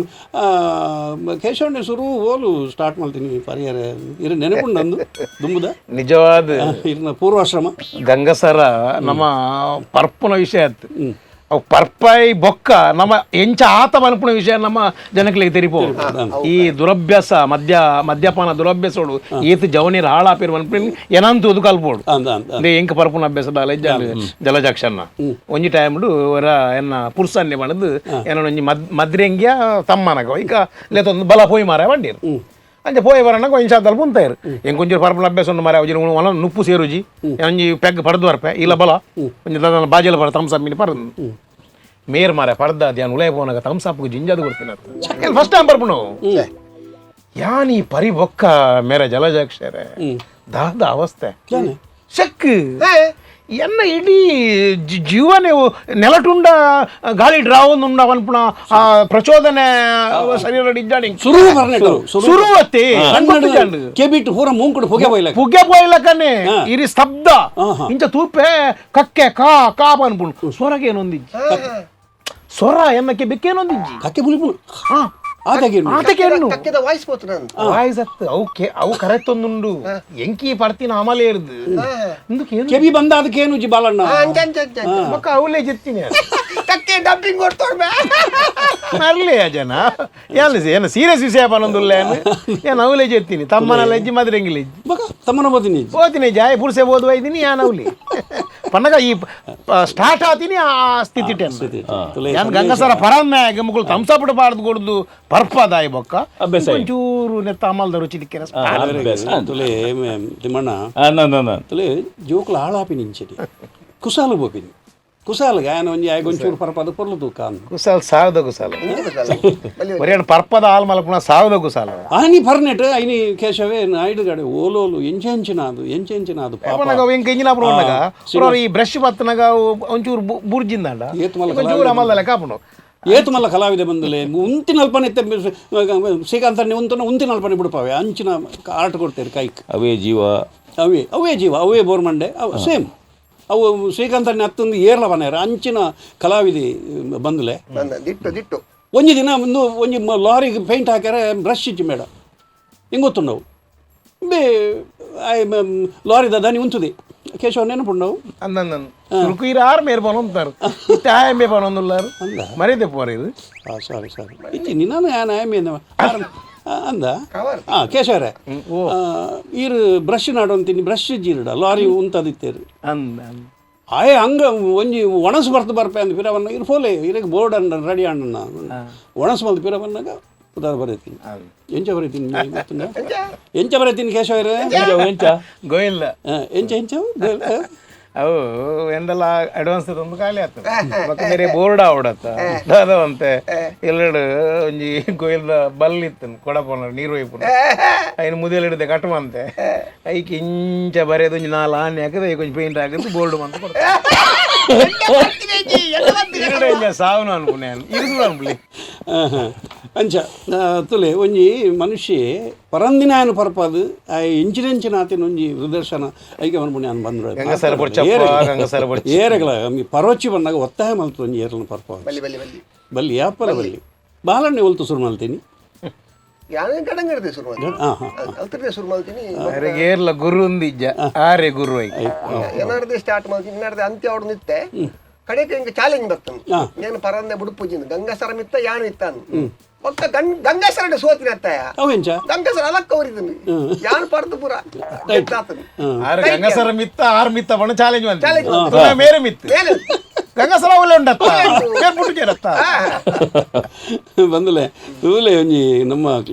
ಕೇಶವಣ್ಣ ಶುರು ಓಲು ಸ್ಟಾರ್ಟ್ ಮಾಡ್ತೀನಿ ಪರಿಹಾರ ಇರ ನೆನಪುಂಡಂದು ದುಂಬುದ ನಿಜವಾದ ಇರ್ನ ಪೂರ್ವಾಶ್ರಮ ಗಂಗಸರ ನಮ್ಮ ಪರ್ಪುನ ವಿಷಯ ಆತು. ಅವು ಪರ್ಪಾಯಿ ಬೊಕ್ಕ ನಮ್ಮ ಎಂಚ ಆತ ಮನ್ಪುನ ವಿಷಯ ನಮ್ಮ ಜನಗಳಿಗೆ ತೆರಿಪೋ. ಈ ದುರಭ್ಯಾಸ ಮದ್ಯಪಾನ ದುರಭ್ಯಾಸೋಡು ಏತು ಜವನೀರ್ ಹಾಳಾಪಿರ್ ಮನ್ಪಿನ ಏನಂತ ಅದು ಕಲ್ಪೋಡು. ಅಂದ ಅಂದ ಅಂದ್ರೆ ಎಂಕ ಪರ್ಪುನ ಅಭ್ಯಾಸ ದಾಲ ಜಲಜಾಕ್ಷನ್ನ ಒಂಜಿ ಟೈಮ್ಡು ಒರ ಎನ್ನ ಪುರ್ಸನ್ನೆ ಬಣದು ಏನ ಒಂಜಿ ಮದ್ರೆಂಗ್ಯ ತಮ್ಮನಗ ಈಗ ಲೇತೊಂದು ಬಲ ಪೋಯಿ ಮಾರ ಬಂಡೀರು ಅಂಚ ಪೋಯಿ ಬರಣ ಒಂಜಿ ಶಾದಲ್ ಪುಂತಾಯಿರು ಎಂಕ್ ಒಂಜಿ ಪರ್ಪುನ ಅಭ್ಯಾಸ ಉಂಡು ಮಾರ ಒಂಜಿ ಒಣ ನುಪ್ಪು ಸೇರುಜಿ ಒಂಜಿ ಪೆಗ್ ಪಡ್ದು ಬರ್ಪೆ ಇಲ್ಲ ಬಲ ಒಂಜಿ ದಾದ ಬಾಜೆಲ ಬರ ಥಮ್ಸ್ ಅಪ್ ಮಿನಿ ಪರ್ದು ಮೇರ್ ಮಾರ ಪರ್ದ ಧ್ಯಾನ ಉಲಯ ಪೋನಾಗ ಥಮ್ಸ್ ಅಪ್ ಜಿಂಜಾದು ಕೊಡ್ತೀನಿ ಫಸ್ಟ್ ಟೈಮ್ ಪರ್ಪುನು ಯಾನಿ ಪರಿ ಬೊಕ್ಕ ಮೇರೆ ಜಲಜಾಕ್ಷರೆ ದಾದ ಅವಸ್ಥೆ ಶಕ್ ಎನ್ನ ಇಡೀ ಜೀವನೇ ನೆಲಟುಂಡ ಗಾಳಿ ಡ್ರಾವೊಂದುಂಡ ಅನ್ಪುಣ ಆ ಪ್ರಚೋದನೆ ಶರೀರ ಇಜ್ಜಾಡಿ ಸುರು ಬರ್ನೆಟ್ಟು ಸುರುವತ್ತೆ ಕೆಬಿಟ್ಟು ಪೂರ ಮೂಂಕುಡು ಪೊಗೆ ಬೈಲಕ ಪುಗ್ಗೆ ಪೋಯ್ಲಕನೆ ಇರಿ ಸ್ತಬ್ಧ ಇಂಚ ತೂಪೆ ಕಕ್ಕೆ ಕಾ ಕಾಪ ಅನ್ಪುಣು ಸ್ವರಗೇನೊಂದಿಜ್ಜಿ ಸ್ವರ ಎನ್ನಕ್ಕೆ ಬೆಕ್ಕೇನೊಂದಿಜ್ಜಿ ಕಕ್ಕೆ ಬುಲಿಪುನು ಆತಾಗಿ ಆತಕ್ಕೆ ಕಕ್ಕೆದ ವಾಯ್ಸ್ ಪೋತು ನಾನು ವಾಯ್ಸ್ ಅತ್ತು ಅವು ಅವು ಕರೆತ್ತೊಂದುಂಡು ಎಂಕಿ ಪಡ್ತಿನ ಅಮಲೇ ಇರ್ದು ಇಂದಕ್ಕೆ ಕೆಬಿ ಬಂದ ಅದಕ್ಕೇನು ಜಿ ಬಾಲಣ್ಣ ಅಂಚ ಅಂಚ ಅಂಚ ಅಂಚ. ಮಕ್ಕ ಅವಲೇ ಜೆತ್ತಿನಿ ಕಕ್ಕೆ ಡಬ್ಬಿಂಗ್ ಕೊಡ್ತೋಡ್ ಬೇ ಅರ್ಲೇ ಜನ ಏನ್ ಏನು ಸೀರಿಯಸ್ ವಿಷಯ ಪನೊಂದುಲ್ಲ ಏನು ಅವಲೇ ಜೆತ್ತೀನಿ ತಮ್ಮನ ಲಜ್ಜಿ ಮದ್ರೆಂಗಿ ಲಜ್ಜಿ ಬಕ ತಮ್ಮನ ಬೋದಿನಿ ಹೋತೀನಿ ಜಾಯ್ ಪುರ್ಸೆ ಓದುವ ಇದ್ದೀನಿ ಯಾನ್ ಅವಲಿ ಪನ್ನಗ ಈ ಸ್ಟಾರ್ಟ್ ಆತೀನಿ ಆ ಸ್ಥಿತಿ ಟೆನ್ ಯಾನ್ ಗಂಗಸರ ಪರಮ್ಯಾಗ ಮುಗುಳು ಥಮ್ಸಪ್ ಬಾರ್ದು ಕೊಡ್ದು ಪರ್ಪದಾಯಿ ಬೊಕ್ಕ ಅಭ್ಯಾಸ ಆಯ್ತು. ಒಂಚೂರು ನೆತ್ತ ಅಮಲ್ದ ರುಚಿ ದಿಕ್ಕಿನ ಅಭ್ಯಾಸ. ತುಲೆ ತಿಮ್ಮಣ್ಣ ಅಂದು ಅಂದು ಅಂದು. ತುಲೆ ಜೋಕುಲು ಹಾಳಾಪಿ ನಿಂಚಡಿ ಕುಸಾಲು ಬೋಪಿನಿ ಕುಸಾಲು ಗಾಯನ ಒಂಜಿ ಆಯ್ಗ ಒಂಚೂರು ಪರಪಾದ ಪೊರ್ಲು ತೂಕ ಅಂದು ಕುಸಾಲ್ ಸಾವದ ಕುಸಾಲ ಒರೇನು ಪರ್ಪದ ಹಾಲ್ ಮಲಪುಣ ಸಾವದ ಕುಸಾಲ ಆನಿ ಪರ್ನೆಟ್ ಐನಿ ಕೇಶವೇ ನಾಯ್ಡು ಗಡೆ ಓಲೋಲು ಎಂಚೆಂಚಿನಾದು ಎಂಚೆಂಚಿನಾದು ಪಾಪ ಪನ್ನಗ ಎಂಕ ಇಂಜಿನ ಪುನಗ ಈ ಬ್ರಷ್ ಬತ್ತನಗ ಒಂಚೂರು ಬುರ್ಜಿಂದಾಂಡ ಏತ್ ಮಲ್ಲ ಒಂಚೂರು ಅಮಲ್ದ ಲೆಕ್ಕ ಆಪುಂಡು. ಏತು ಮಲ್ಲ ಕಲಾವಿದ ಬಂದಲೆ ಉಂತಿನ ಅಲ್ಪನೆ ಶ್ರೀಕಾಂತಣ್ಣೆ ಉಂತನ ಉಂತಿನ ಅಲ್ಪನೆ ಬಿಡ್ಪಾವೆ ಅಂಚಿನ ಆಟ ಕೊಡ್ತೇವೆ ಕೈಕ್. ಅವೇ ಜೀವ ಅವೇ ಅವೇ ಜೀವ ಅವೇ ಬೋರ್ಮಂಡೆ ಅವು ಸೇಮ್ ಅವು ಶ್ರೀಕಾಂತಣ್ಣೆ ಹತ್ತೊಂದು ಏರ್ಲ ಬನ್ನೇರ ಅಂಚಿನ ಕಲಾವಿದೆ ಬಂದಲೆ. ನನ್ನ ದಿಟ್ಟು ದಿಟ್ಟು ಒಂಜಿ ದಿನ ಒಂದು ಒಂಜಿ ಲಾರಿಗೆ ಪೇಂಟ್ ಹಾಕ್ಯಾರ ಬ್ರಷ್ ಇಜ್ಜಿ ಮೇಡ ಹಿಂಗೆ ಗೊತ್ತುಂಡವು ಬೇ ಲಾರಿದ ದನಿ ಉಂತುದಿ ಕೇಶವ ನೆನಪುಂಡವು. ಅಂದಂದನ್ ಸುರುಕು ಇರ ಆರು ಮೇರ್ ಪನೊಂತಾರು ಇತ್ತೆ ಆಯ ಮೇ ಪನೊಂದುಲ್ಲಾರು ಮರಿದೆ ಪೋರ ಇದು. ಸಾರಿ ಸಾರಿ ಇಜ್ಜಿ ನಿನ್ನ ಯಾನ್ ಆಯ್ ಅಂದ ಹಾಂ ಕೇಶವರೇ ಈರು ಬ್ರಷ್ ನಾಡೊಂತೀನಿ ಬ್ರಷ್ ಇಜ್ಜಿರಡ ಲಾರಿ ಉಂತದಿತ್ತೇರು ಅಂದ ಅಂದ. ಆಯ್ ಹಂಗ ಒಂಜಿ ಒಣಸು ಬರ್ತು ಬರ್ಪೆ ಅಂದ ಪಿರವನ್ನ ಇರು ಫೋಲೆ ಇರಗೆ ಬೋರ್ಡ್ ಅಣ್ಣ ರೆಡಿ ಅಣ್ಣ ಒಣಸು ಬಂದು ಪಿರವನ್ನಾಗ ಉದಾರ ಬರೀತೀನಿ ಎಂಚ ಬರೀತೀನಿ ಗೊತ್ತುಂಡ ಎಂಚ ಬರೀತೀನಿ ಕೇಶವರೇ ಎಂಚ ಗೋಯಿಲ್ಲ ಎಂಚ ಎಂಚ ಅವು ಎಂದೆಲ್ಲ ಅಡ್ವಾನ್ಸ್ ತಂದು ಖಾಲಿ ಆಗ್ತದೆ ಬೊಕ್ಕ ಬೇರೆ ಬೋರ್ಡ್ ಆವಡತ್ತ ದಾದವಂತೆ ಎಲ್ಲೆಡು ಒಂಜಿ ಗೊಯ್ಲ್ದ ಬಲ್ ಇತ್ತು ಕೊಡಪೋನ ನೀರು ಒಯ್ಪುನ ಐನು ಮುದೆಲಿಡ್ದೆ ಕಟ್ಟುವಂತೆ ಐಕ್ ಇಂಚ ಬರೆದು ಒಂಜಿ ನಾಲ್ ಆನೆ ಹಾಕದ ಐಕ್ ಒಂಜಿ ಪೇಂಟ್ ಹಾಕಿದ್ದು ಬೋರ್ಡ್ ಬಂತು ಸಾವನು ಅನ್ಪುನೆ ಇರುದು ಅನ್ಪುಲಿ. ಅಂಚ ತುಲೆ ಒಂಜಿ ಮನುಷ್ಯ ಪರಂದಿನ ఆయన ಪರಪಾದು ಆ ಇಂಚಿನೆಂಚಿನ ಆತಿನ ಒಂಜಿ ನಿದರ್ಶನ ಐಕೆ ಮನ್ಪುಣಿ ಅನ್ ಬಂದ್ರು ಗಂಗಸರ ಬೊಡ್ಚಪ್ಪ, ಗಂಗಸರ ಬೊಡ್ಚಿ. ಏರೆಗಳ ಪರೋಚಿ ಬಂದಾಗ ಒತ್ತಾಯ ಮಲ್ತು ಒಂಜಿ ಏರ್ಲನ ಪರಪಾದು ಬಲ್ಲಿ ಬಲ್ಲಿ ಬಲ್ಲಿ ಬಲ್ಲಿ ಯಾಪಲ ಬಲ್ಲಿ ಬಾಲಣ್ಣೆ ಒಲ್ತು ಶುರು ಮಲ್ತೀನಿ. ಯಾನೇ ಗಡಂಗಡ್ದೆ ಶುರು ಮಾಡ್ತೀನಿ ಹಾಂ ಹಾಂ ಅಲ್ತರ್ದೆ ಶುರು ಮಾಡ್ತೀನಿ. ಏರ್ಲ ಗುರು ಒಂದಿಜ್ಜ ಆರೆ ಗುರು ಐಕ್ ಏನಾರ್ದೆ ಸ್ಟಾರ್ಟ್ ಮಾಡ್ತೀನಿ ಇನ್ನಾರ್ದೆ ಅಂತ್ಯ ಅವ್ರು ನಿತ್ತೆ ಕಡೆಗೆ ಹಿಂಗೆ ಚಾಲೆಂಜ್ ಬರ್ತನು. ಹಾ. నేను ಪರಂದೆ ಬುಡುಪುಜಿಂದು ಗಂಗಾಸರ ಮಿತ್ತ ಯಾನು ಇತ್ತಾನು ಒಕ್ಕ ಗಂಗಾಸರಡೆ ಸೋತಿನ ಅತ್ತಾಯ. ಅವೆಂಚ? ಗಂಗಾಸರ ಅಲಕ್ಕ ಅವರಿದ್ದನು ಯಾನು ಪರ್ದು ಪೂರ ಗೆದ್ದಾತನು. ಆರು ಗಂಗಸರ ಮಿತ್ತ ಆರು ಮಿತ್ತ ಬಣ್ಣ ಚಾಲೆಂಜ್ ಬಂತು. ಚಾಲೆಂಜ್ ಬಂತು. ತುನ ಮೇರೆ ಮಿತ್ತು ಮೇಲೆ ಗಂಗಸರ ಅವಲೇ ಉಂಡತ್ತ ಮೇರ್ ಪುಟ್ಟು. ಬಂದಲೆ ತೂಲೆ ಒಂಜಿ ನಮ್ಮ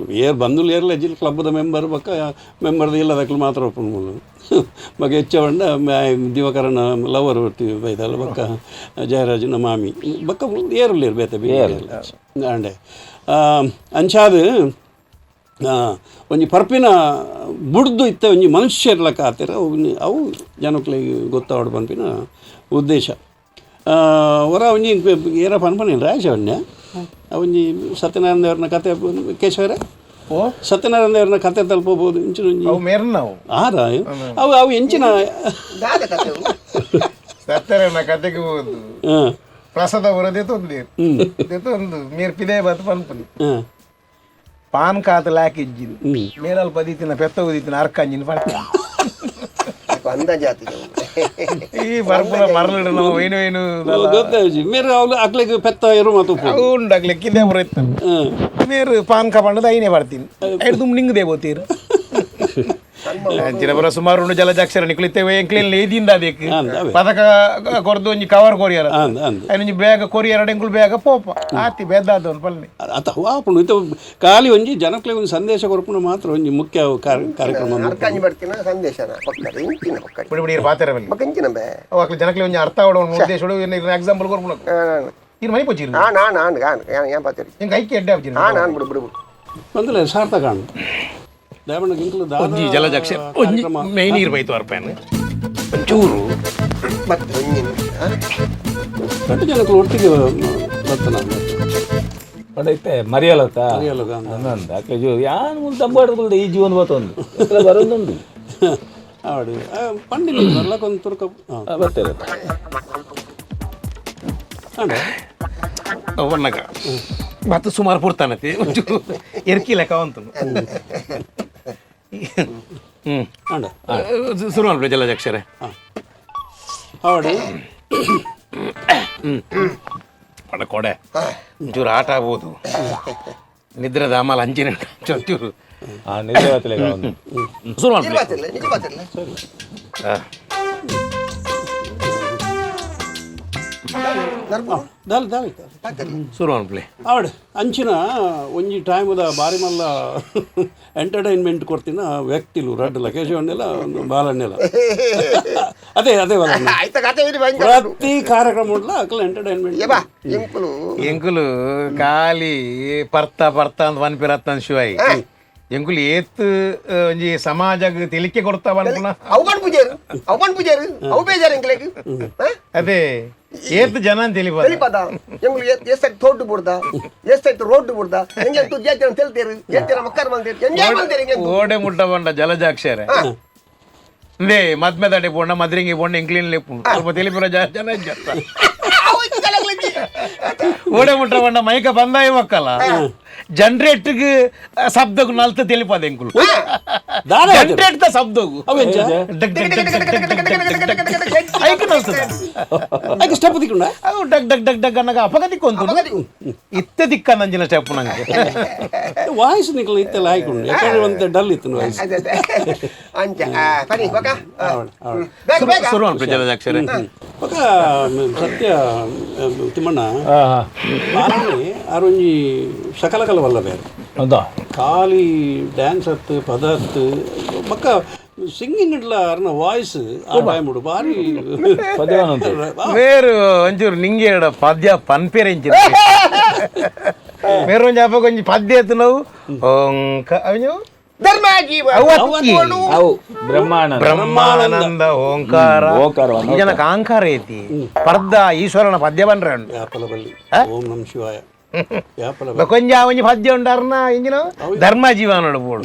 ಏರ್ ಬಂದುಲು ಏರ್ಲ ಜಿಲ್ ಕ್ಲಬ್ದ ಮೆಂಬರ್ ಬೊಕ್ಕ ಮೆಂಬರ್ದ ಇಲ್ಲದಕ್ಲು ಮಾತ್ರ ಒಪ್ಪುನು ಮೂಲು. ಬೊಕ್ಕ ಹೆಚ್ಚ ಪಂಡ ದಿವಾಕರನ ಲವರ್ ಬೈದಲ್ಲ, ಬೊಕ್ಕ ಜಯರಾಜನ ಮಾಮಿ, ಬೊಕ್ಕ ಏರುಲ್ಲೇರು ಬೇತೆ ಬೇರೆ ಅಂಡೆ. ಅಂಚಾದ್ ಒಂಜಿ ಪರ್ಪಿನ ಬುಡ್ದು ಇತ್ತ ಒಂಜಿ ಮನುಷ್ಯರ್ಲಕ್ಕ ಆತಿರ ಅವು ಅವು ಜನಕ್ಲೆಗ್ ಗೊತ್ತಾವಡ್ ಪನ್ಪಿನ ಉದ್ದೇಶ. ಒರ ಒಂಜಿ ಏರ ಪನ್ಪನಿಲ್ಲ ರಾಜವನ್ಯ ಒಂಜಿ ಸತ್ಯನಾರಾಯಣ ದೇವರನ ಕತೆ ಕೇಶವರೇ. ಓ. ಸತ್ಯನಾರಾಯಣ ದೇವರನ ಕತೆ ತಲುಪಬಹುದು ಇಂಚಿನ ಒಂಜಿ ಅವು ಮೇರ್ನ ನಾವು ಆರ ಅವು ಅವು ಎಂಚಿನ ದಾದ ಕತೆ ಅವು? ಸತ್ತರನ ಕತೆಗೆ ಹೋದು. ಪ್ರಸಾದ ಬರೋದೇ ತೊಂದೆ ತೊಂದು ಮೇರ್ ಪಿದೆ ಬತ್ ಪನ್ಪುನಿ. ಪಾನ್ ಕಾತಲ ಹಾಕಿಜ್ಜಿನ್ ಮೇಲಲ್ ಪದಿತಿನ ಪೆತ್ತ ಉದಿತಿನ ಅರ್ಕಂಜಿನ ಪಡ್ತ. ಅಂದಾಜಾತಿ. ಈ ಬರ್ಪುನ ಮರಳಿಡು ನಾವು ಏನು ಏನು. ಗೊತ್ತಾಯ್ತು ಮೇರೆ ಅವ್ಲು ಅಕ್ಲೆಗ್ ಪೆತ್ತ ಎರು ಮಾತು ಉಪ್ಪು. ಅವು ಉಂಡಾಗ್ಲೆ ಕಿದೆ ಬರುತ್ತೆ. ಮೇರು ಪಾನ್ ಕಪಂಡದ ಐನೇ ಬರ್ತೀನಿ ಐದು ತುಂಬ ನಿಂಗದೆ ಬೋತೀರು ಅಂಚಿನ ಬರ ಸುಮಾರು ಉಂಡು ಜಲಜಾಕ್ಷರ ನಿಕ್ಲಿತ್ತೇವೆ ಎಂಕ್ಲೇನ್ ಲೇದಿಂದ ಅದಕ್ಕೆ. ಅಂದ್ ಅವೇ. ಪದಕ ಕೊರ್ದು ಒಂಜಿ ಕವರ್ ಕೊರಿಯರ. ಅಂದ್ ಅಂದ್. ಐನೊಂಜಿ ಬೇಗ ಕೊರಿಯರ್ ಎಂಕುಲು ಬೇಗ ಪೋಪ ಆತಿ ಬೆದ್ದಾದ ಪಲ್ಲೆ. ಅತ ಆಪುಂಡು ಇತ್ತ ಖಾಲಿ ಒಂಜಿ ಜನಕ್ಲೆಗ್ ಒಂಜಿ ಸಂದೇಶ ಕೊರ್ಪುನ ಮಾತ್ರ ಒಂಜಿ ಮುಖ್ಯ ಕಾರ್ಯಕ್ರಮ. ಅರ್ಕಾಂಜಿ ಬರ್ತಿನ ಸಂದೇಶನ ಪಕ್ಕಡಿ ಇಂಚಿನ ಪಕ್ಕಡಿ. ಬಿಡಿ ಬಿಡಿ ಪಾತೆರ ಬಲ್ಲಿ. ಬೊಕ್ಕ ಇಂಚಿನ ಬೇ. ಅವು ಅಕ್ಲೆ ಜನಕ್ಲೆ ಒಂಜಿ ಅರ್ಥ ಆವಡ ಒಂದು ಉದ್ದೇಶ ಎಕ್ಸಾಂಪಲ್ ಕೊರ್ಪುನ. ಇರ್ ಮನಿ ಪೋಚಿರು. ಆ ನಾನು ನಾನು ನಾನು ಏನ್ ಪಾತೇರಿ. ಎಂಕ್ ಐಕೆ ಎಡ್ಡೆ ಆಪುಜಿ. ನಾನು ನಾನು ಬಿಡು ಬಿಡು ಬಿಡು. ಬಂದಲೆ ಸಾರ್ಥಕ ಆಂಡ್ ದಾಯಮಣ್ಣ ಇಂಕ್ಲು ದಾದ ಒಂಜಿ ಜಲಜಾಕ್ಷ ಒಂಜಿ ಕಾರ್ಯಕ್ರಮ. ಮೈ ನೀರು ಬೈತು ಅರ್ಪೇನು ಒಂಚೂರು. ಮತ್ತೆ ಒಂಜಿನ ರಡ್ಡ್ ಜನಕ್ಲು ಒಟ್ಟಿಗೆ ಬರ್ತನ. ಪಂಡ ಇತ್ತೆ ಮರಿಯಲತ್ತ. ಮರಿಯಲದ ಅಂದ್. ಅಂದಂದ ಅಕ್ಲೆ ಜೋ ಯಾನ್ ಮುಲ್ ತಂಬಾಡ್ದಲ್ದ ಈ ಜೀವನ ಬತ್ತೊಂದು ಎತ್ರ ಬರೋದುಂಡು. ಆವಡು ಪಂಡಿನ ಬರ್ಲಕ್ಕೊಂದು ತುರ್ಕ. ಬರ್ತಾರೆ. ಅಂಡ. ಒನ್ನಗ ಮತ್ತೆ ಸುಮಾರು ಪುರ್ತಾನತಿ ಒಂಚೂರು ಎರ್ಕಿ ಲೆಕ್ಕ ಅಂತು ಹ್ಮ್. ಅಂಡ. ಶುರು ಮಾಡ್ಬಿಡಿ ಜಲಜಾಕ್ಷರ. ಆವಡು. ಪಡ ಕೊಡೆ ಒಂಚೂರು ಆಟ ಆಗ್ಬೋದು ನಿದ್ರದ ಆಮೇಲೆ ಅಂಚಿನ ಒಂಚೂರು. ನಿದ್ರೆ ಬತ್ತಲೆ ಒಂದು. ಶುರು ಮಾಡ್ಬಿಡಿ. ಪಾತಿರ್ಲೆ ನಿಜ ಪಾತಿರ್ಲೆ. ದಾಲ್ ದಾಲ್. ಶುರು ಮಾಡ್ಬಿಡಿ. ಆವಡು ಅಂಚಿನ ಒಂಜಿ ಟೈಮುದ ಬಾರಿ ಮಲ್ಲ ಎಂಟರ್ಟೈನ್ಮೆಂಟ್ ಕೊಡ್ತಿನ ವ್ಯಕ್ತಿಲು ರಡ್ಡಲ ಕೇಶವಣ್ಣೆಲ್ಲ ಬಾಲಣ್ಣೆಲ್ಲ ಅದೇ ಅದೇ ಬಾಲಣ್ಣ. ಆಯ್ತ ಕತೆ ಇರಿ ಭಯಂಕರ. ಪ್ರತಿ ಕಾರ್ಯಕ್ರಮ ಉಂಡ್ಲ ಅಕ್ಲ ಎಂಟರ್ಟೈನ್ಮೆಂಟ್. ಏಬಾ ಇಂಕುಲು. ಎಂಕುಲು ಖಾಲಿ ಪರ್ತ ಪರ್ತ ಅಂತ ಪನ್ಪಿರತ್ತನ್ ಶಿವಾಯಿ ಎಂಕುಲು ಏತ್ ಒಂಜಿ ಸಮಾಜಗ್ ತಿಳಿಕೆ ಕೊಡ್ತಾ ಪನ್ಪುನ. ಅವಮಾನ ಪೂಜಾರು ಅವಮಾನ ಪೂಜಾರು ಅವು ಬೇಜಾರು ಎಂಕ್ಲೆಗ್. ಅದೇ ಏತ್ ಜನ ಅಂತ ತಿಳಿಪದ. తెలిపದ ಎಂಗುಲು ಎಷ್ಟೈತೆ ತೋಟು ಬುಡ್ದ ಎಷ್ಟೈತೆ ರೋಡ್ ಬುಡ್ದ ಎಂಗೆ ತು ಜೇತಿನ ತೆಲ್ತೇರು ಜೇತಿನ ಮಕ್ಕರ್ ಮಂದೇರು ಎಂಜಾಯ್ ಮಂದೇರು ಎಂಗೆ. ಓಡೆ ಮುಟ್ಟ ಬಂಡ ಜಲಜಾಕ್ಷರ ಲೇ ಮದ್ಮೆ ದಾಡಿ ಪೋಂಡ ಮದ್ರಿಂಗಿ ಪೋಂಡ ಎಂಕ್ಲೀನ್ ಲೆಪ್ಪು ಸ್ವಲ್ಪ ತಿಳಿಪಿರ ಜನ ಇಜ್ಜತ್ತ. ಓಡೆ ಮುಟ್ಟ ಬಂಡ ಮೈಕ ಬಂದಾಯಿ ಮಕ್ಕಳ ಜನರೇಟ್ಗೆ ಶಬ್ದకు ನಲ್ತ ತಿಳಿಪದ ಎಂಕುಲು. ದಾದ. Generate the ಶಬ್ದకు ಅವೆಂಚ? ಡಗ್ ಡಗ್ ಡಗ್ ಡಗ್ ಡಗ್ ಡಗ್ ಡಗ್ ಡಗ್ ಡಗ್ ಡಗ್ ಐಕ್ ನಲ್ತದ. ಐಕ್ ಸ್ಟೆಪ್ ದಿಕ್ಕುಂಡ. ಅದು ಡಗ್ ಡಗ್ ಡಗ್ ಡಗ್ ಅನ್ನಗ ಅಪಗ ದಿಕ್ಕೊಂತು ಇತ್ತೆ ದಿಕ್ಕ ನಂಜಿನ ಸ್ಟೆಪ್ ನಂಗೆ. ವಾಯ್ಸ್ ನಿಕ್ಲ ಇತ್ತೆಲ್ಲ ಹಾಯ್ಕೊಂಡು ಯಾಕಂದ್ರೆ ಒಂತೆ ಡಲ್ ಇತ್ತು ವಾಯ್ಸ್. ಅದೇ ಅದೇ ಅಂಚ ಪನಿ ಬಕ. ಆವಡು ಆವಡು. ಬೇಗ ಬೇಗ. ಶುರು ಮಾಡ್ಬಿಡಿ ಜಲಜಾಕ್ಷರ. ಬೊಕ ಸತ್ಯ ತಿಮ್ಮಣ್ಣ. ಹಾ ಹಾ. ಬಾಲಣ್ಣೆ ಆರೊಂಜಿ ಸಕಲಕಲ ವಲ್ಲ ಬೇರೆ. ಹೌದಾ? ಖಾಲಿ ಡ್ಯಾನ್ಸ್ ಅತ್ತು ಪದ ಅತ್ತು ಬೊಕ್ಕ ಸಿಂಗಿಂಗ್ ಇಡ್ಲ ಅರ್ನ ವಾಯ್ಸ್ ಆ ಟೈಮ್ ಉಡು ಬಾರಿ. ಪದ್ಯವಾನಂತ. ಬೇರು ಒಂಚೂರು ನಿಂಗೆ ಎಡ ಪದ್ಯ ಪನ್ಪೇರೆ ಇಂಚಿನ ಬೇರೆ ಒಂಜಿ ಅಪ್ಪ ಒಂಜಿ ಪದ್ಯ ಎತ್ತು ನಾವು ಓಂಕ ಅವನು ಧರ್ಮ ಜೀವ. ಅವತ್ತಿ. ಅವು ಬ್ರಹ್ಮಾನಂದ. ಬ್ರಹ್ಮಾನಂದ ಓಂಕಾರ. ಓಂಕಾರ. ಈ ಜನಕ್ಕೆ ಅಹಂಕಾರ ಐತಿ ಪರ್ದ ಈಶ್ವರನ ಪದ್ಯ ಬನ್ರೆ ಉಂಟು. ಯಾಪಲಬಳ್ಳಿ ಓಂ ನಮ ಶಿವಾಯ. కొంచెం ಒಂಜಿ ಪದ್ಯ ಉಂಡಾರನ ಇಂಜಿನ ಧರ್ಮ ಜೀವನೋಡು ಬೋಡು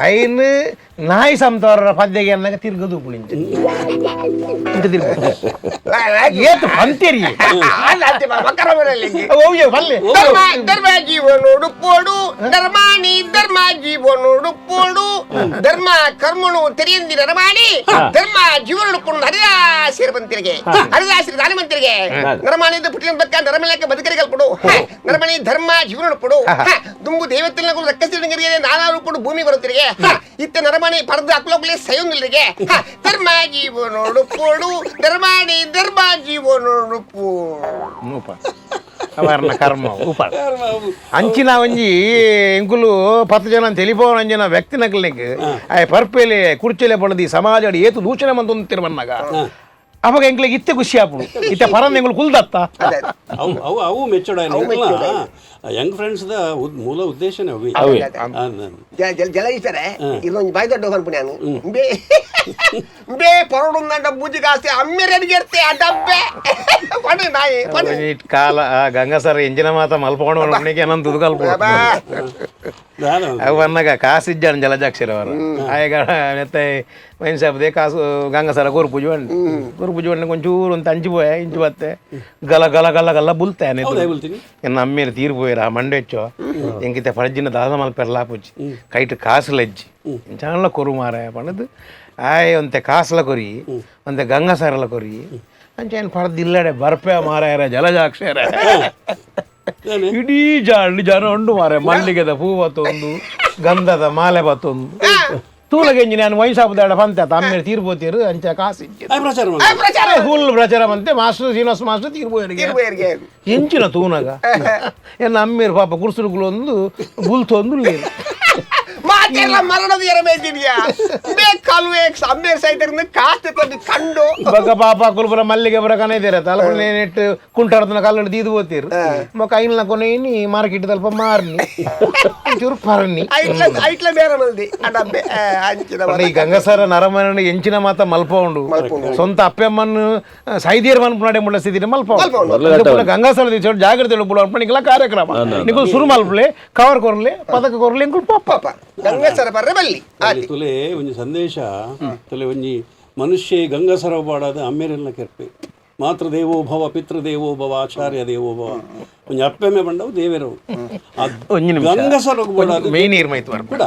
ಐನ್ ನಾಯಿ ಸಂತವರ ಪದ್ಯಗೆ ಅನ್ನಾಗ ತಿರ್ಗದು ಪುಳಿಂಚ ಇಂತ ತಿರ್ಗು ಏತು ಪಂತೇರಿ ಓಯ್ಯೋ ಪಲ್ಲೆ ಧರ್ಮ ಧರ್ಮ ಜೀವನೋಡು ಪೋಡು ಧರ್ಮಾಣಿ ಧರ್ಮ ಜೀವನೋಡು ಪೋಡು ಧರ್ಮ ಕರ್ಮನು ತೆರೆಯಂದಿ ನರಮಾಣಿ ಧರ್ಮ ಜೀವನೋಡು ಪೋಡು ಹರಿದಾಸಿರ ಬಂತಿರಿಗೆ ಹರಿದಾಸಿರ ದಾನಿ ಬಂತಿರಿಗೆ ನರಮಾಣಿಯಿಂದ ಪುಟ್ಟಿನ ಬಕ್ಕ ನರಮಲಕ್ಕೆ ಬದುಕರಿಗಲ್ ಪಡು ನರಮಣಿ ಧರ್ಮ ಜೀವನೋಡು ಪಡು ದುಂಬು ದೇವತೆಲ್ಲ ರಕ್ಕಸಿರಿಗೆ ನಾನಾ ರೂಪಡು ಭೂಮಿ ಬರುತ್ತಿರಿಗೆ ಇತ್ತ ನರಮಣಿ ಪಡೆದು ಅಕ್ಲೋಕ್ಲೆ ಸಯೋಂದಿಲ್ಲಿಗೆ ಧರ್ಮ ಜೀವನೋಡು ಪೋಡು ಧರ್ಮಾಣಿ ಧರ್ಮ ಜೀವನೋಡು ಪೋಡು ಅವರ್ನ ಕರ್ಮ ಉಪ ಅಂಚಿನ ಒಂಜಿ ಎಂಕುಲು ಪತ್ತು ಜನ తెలిపోవನ ಅಂಜಿನ ವ್ಯಕ್ತಿ ನಕಲ್ನಿಕ್ ಆಯ್ ಪರ್ಪೇಲೆ ಕುರ್ಚೆಲೆ ಪಡೆದು ಈ ಸಮಾಜ ಏತು ದೂಷಣೆ ಮಂತೊಂದು ತಿರುವನ್ನಾಗ ಅವಾಗ ಎಂಕ್ಲಿಗೆ ಇತ್ತೆ ಖುಷಿ ಆಪುಡು ಇತ್ತೆ ಪರಂದ ಎಂಕುಲು ಕುಲ್ದತ್ತ ಅವು ಅವು ಅವು ಮೆಚ್ಚೋಡ Young friends the ಮೂಲ ಉದ್ದೇಶನೇ ಅವಿ ಅವೇ. ಜಲ ಇರ್ತಾರೆ ಇದೊಂದು ಬಾಯಿ ದೊಡ್ಡ ಪನ್ಪುಣಿ ನಾನು ಬೇ ಬೇ ಪರೋಡು ಬೂಜಿ ಕಾಸ್ತಿ ಅಮ್ಮೆರೆ ಅಡಿಗೆ ಆ ಡಬ್ಬೆ ಪಡು ನಾಯಿ ಪಡು ಕಾಲ ಗಂಗಾಸರ ಎಂಜಿನ ಮಾತ ಮಲ್ಪಕೊಂಡು ಏನಂತ ತುದುಕಲ್ಪ ಅವು ಅನ್ನಾಗ ಕಾಸು ಇಜ್ಜಾಣ ಜಲಜಾಕ್ಷರ ಅವರ ಆಯಗ ನೆತ್ತೆ ವೈನ್ ಶಾಪ್ದೆ ಕಾಸು ಗಂಗಾಸರ ಗುರು ಪೂಜೆ ಬಂಡಿ ಗುರು ಪೂಜೆ ಬಂಡಿ ಕೊಂಚೂರು ಅಂತ ಅಂಚು ಪೋಯ ಇಂಚು ಬತ್ತೆ ಗಲ ಗಲ ಗಲ ಗಲ ಬುಲ್ತೆ ಬುಲ್ತೀನಿ ಎನ್ನ ಅಮ್ಮೇರು ತೀರು ಪೋಯಿರ ಮಂಡೆಚ್ಚೋ ಎಂಕಿತೆ ಫರ್ಜಿನ ದಾದ ಮಲ್ಪೆರ್ಲಾ ಪೂಜಿ ಕೈಟ್ ಕಾಸು ಲಜ್ಜಿ ಇಂಚಾನ್ಲ ಕೊರು ಮಾರ ಪಂಡದು ಆಯ್ ಒಂತೆ ಕಾಸುಲ ಕೊರಿ ಒಂತೆ ಗಂಗಾಸರಲ ಕೊರಿ ಅಂಚೆ ಏನು ಪಡೆದು ಇಲ್ಲಡೆ ಬರ್ಪೆ ಮಾರಾಯರ ಜಲಜಾಕ್ಷರ ಇಡೀ ಜಾಡು ಜನ ಉಂಡು ಮಾರೆ ಮಲ್ಲಿಗೆದ ಹೂ ಬತ್ತೊಂದು ಗಂಧದ ಮಾಲೆ ಬತ್ತೊಂದು ತೂಲಗೆಂಜಿ ನಾನು ವಯಸ್ಸಾಪದಾಡ ಪಂತೆ ಅಮ್ಮೇರು ತೀರ್ಬೋತೀರು ಅಂಚೆ ಕಾಸು ಇಜ್ಜಿ ಪ್ರಚಾರ ಮಾಡಿ ಫುಲ್ ಪ್ರಚಾರ ಬಂತೆ ಮಾಸ್ಟರ್ ಶ್ರೀನಿವಾಸ ಮಾಸ್ಟರ್ ತೀರ್ಬೋಯರಿಗೆ ಎಂಚಿನ ತೂನಗ ಎನ್ನ ಅಮ್ಮೇರು ಪಾಪ ಕುರ್ಸುರುಗುಲು ಒಂದು ಬುಲ್ತೊಂದು ಲೇರು ಮಾತೆಲ್ಲ ಮರಣದ ಎರಮೇತಿದ್ಯಾ ಬೇ ಕಲ್ವೆ ಅಮ್ಮೇರ್ ಸೈತರಿಂದ ಕಾಸ್ತಿ ತಂದು ಕಂಡು ಬಗ್ಗ ಪಾಪ ಕುಲ್ಪುರ ಮಲ್ಲಿಗೆ ಬರ ಕನ ಇದ್ದೀರ ತಲಪ ನೆಟ್ಟು ಕುಂಟಾಡ್ದನ ಕಲ್ಲಡಿ ದೀದು ಹೋತೀರು ಮೊಕ್ಕ ಐನ್ಲ ಕೊನೆಯಿನಿ ಮಾರ್ಕೆಟ್ ತಲ್ಪ ಮಾರ್ನಿ ಚೂರು ಪರ್ನಿ ಐಟ್ಲ ಐಟ್ಲ ಬೇರೆ ಮಲ್ದಿ ಆ ಡಬ್ಬೆ ಅಂಚಿನ ಈ ಗಂಗಸರ ನರಮನ ಎಂಚಿನ ಮಾತ ಮಲ್ಪೌಂಡು ಸ್ವಂತ ಅಪ್ಪಮ್ಮನ್ನು ಸೈದಿಯರ್ ಮನ್ಪುನಾಡೆ ಮುಳ್ಳ ಸ್ಥಿತಿ ಮಲ್ಪೌಂಡು ಗಂಗಾಸರ ದಿವಸ ಜಾಗ್ರತೆ ಬುಡ ಕಾರ್ಯಕ್ರಮ ನಿಕುಲ್ ಸುರು ಮಲ್ಪಲೆ ಕವರ್ ಕೊರ್ಲೆ ಪದಕ ಕೊರ್ಲೆ ಇಂಕುಲ್ ಪಪ್ಪ ಪಾಪ ಗಂಗಸರ ಬರ್ರೆ ಬಲ್ಲಿ ಅಲ್ಲಿ ತುಲೆ ಒಂಜಿ ಸಂದೇಶ ತುಲೆ ಒಂಜಿ ಮನುಷ್ಯ ಗಂಗಸರ ಬಾಡಾದ ಅಮ್ಮೇರೆಲ್ಲ ಕೆರ್ಪೆ ಮಾತೃದೇವೋ ಭವ ಪಿತೃದೇವೋ ಭವ ಆಚಾರ್ಯ ದೇವೋ ಭವ ಒಂಜಿ ಅಪ್ಪೆಮ್ಮೆ ಬಂಡವು ದೇವೆರವು ಒಂಜಿ ನಿಮಿಷ. ಗಂಗಸರ ಬಾಡಾದ ಮೇನ್ ನೀರ್ ಮೈತ್ ಬಿಡ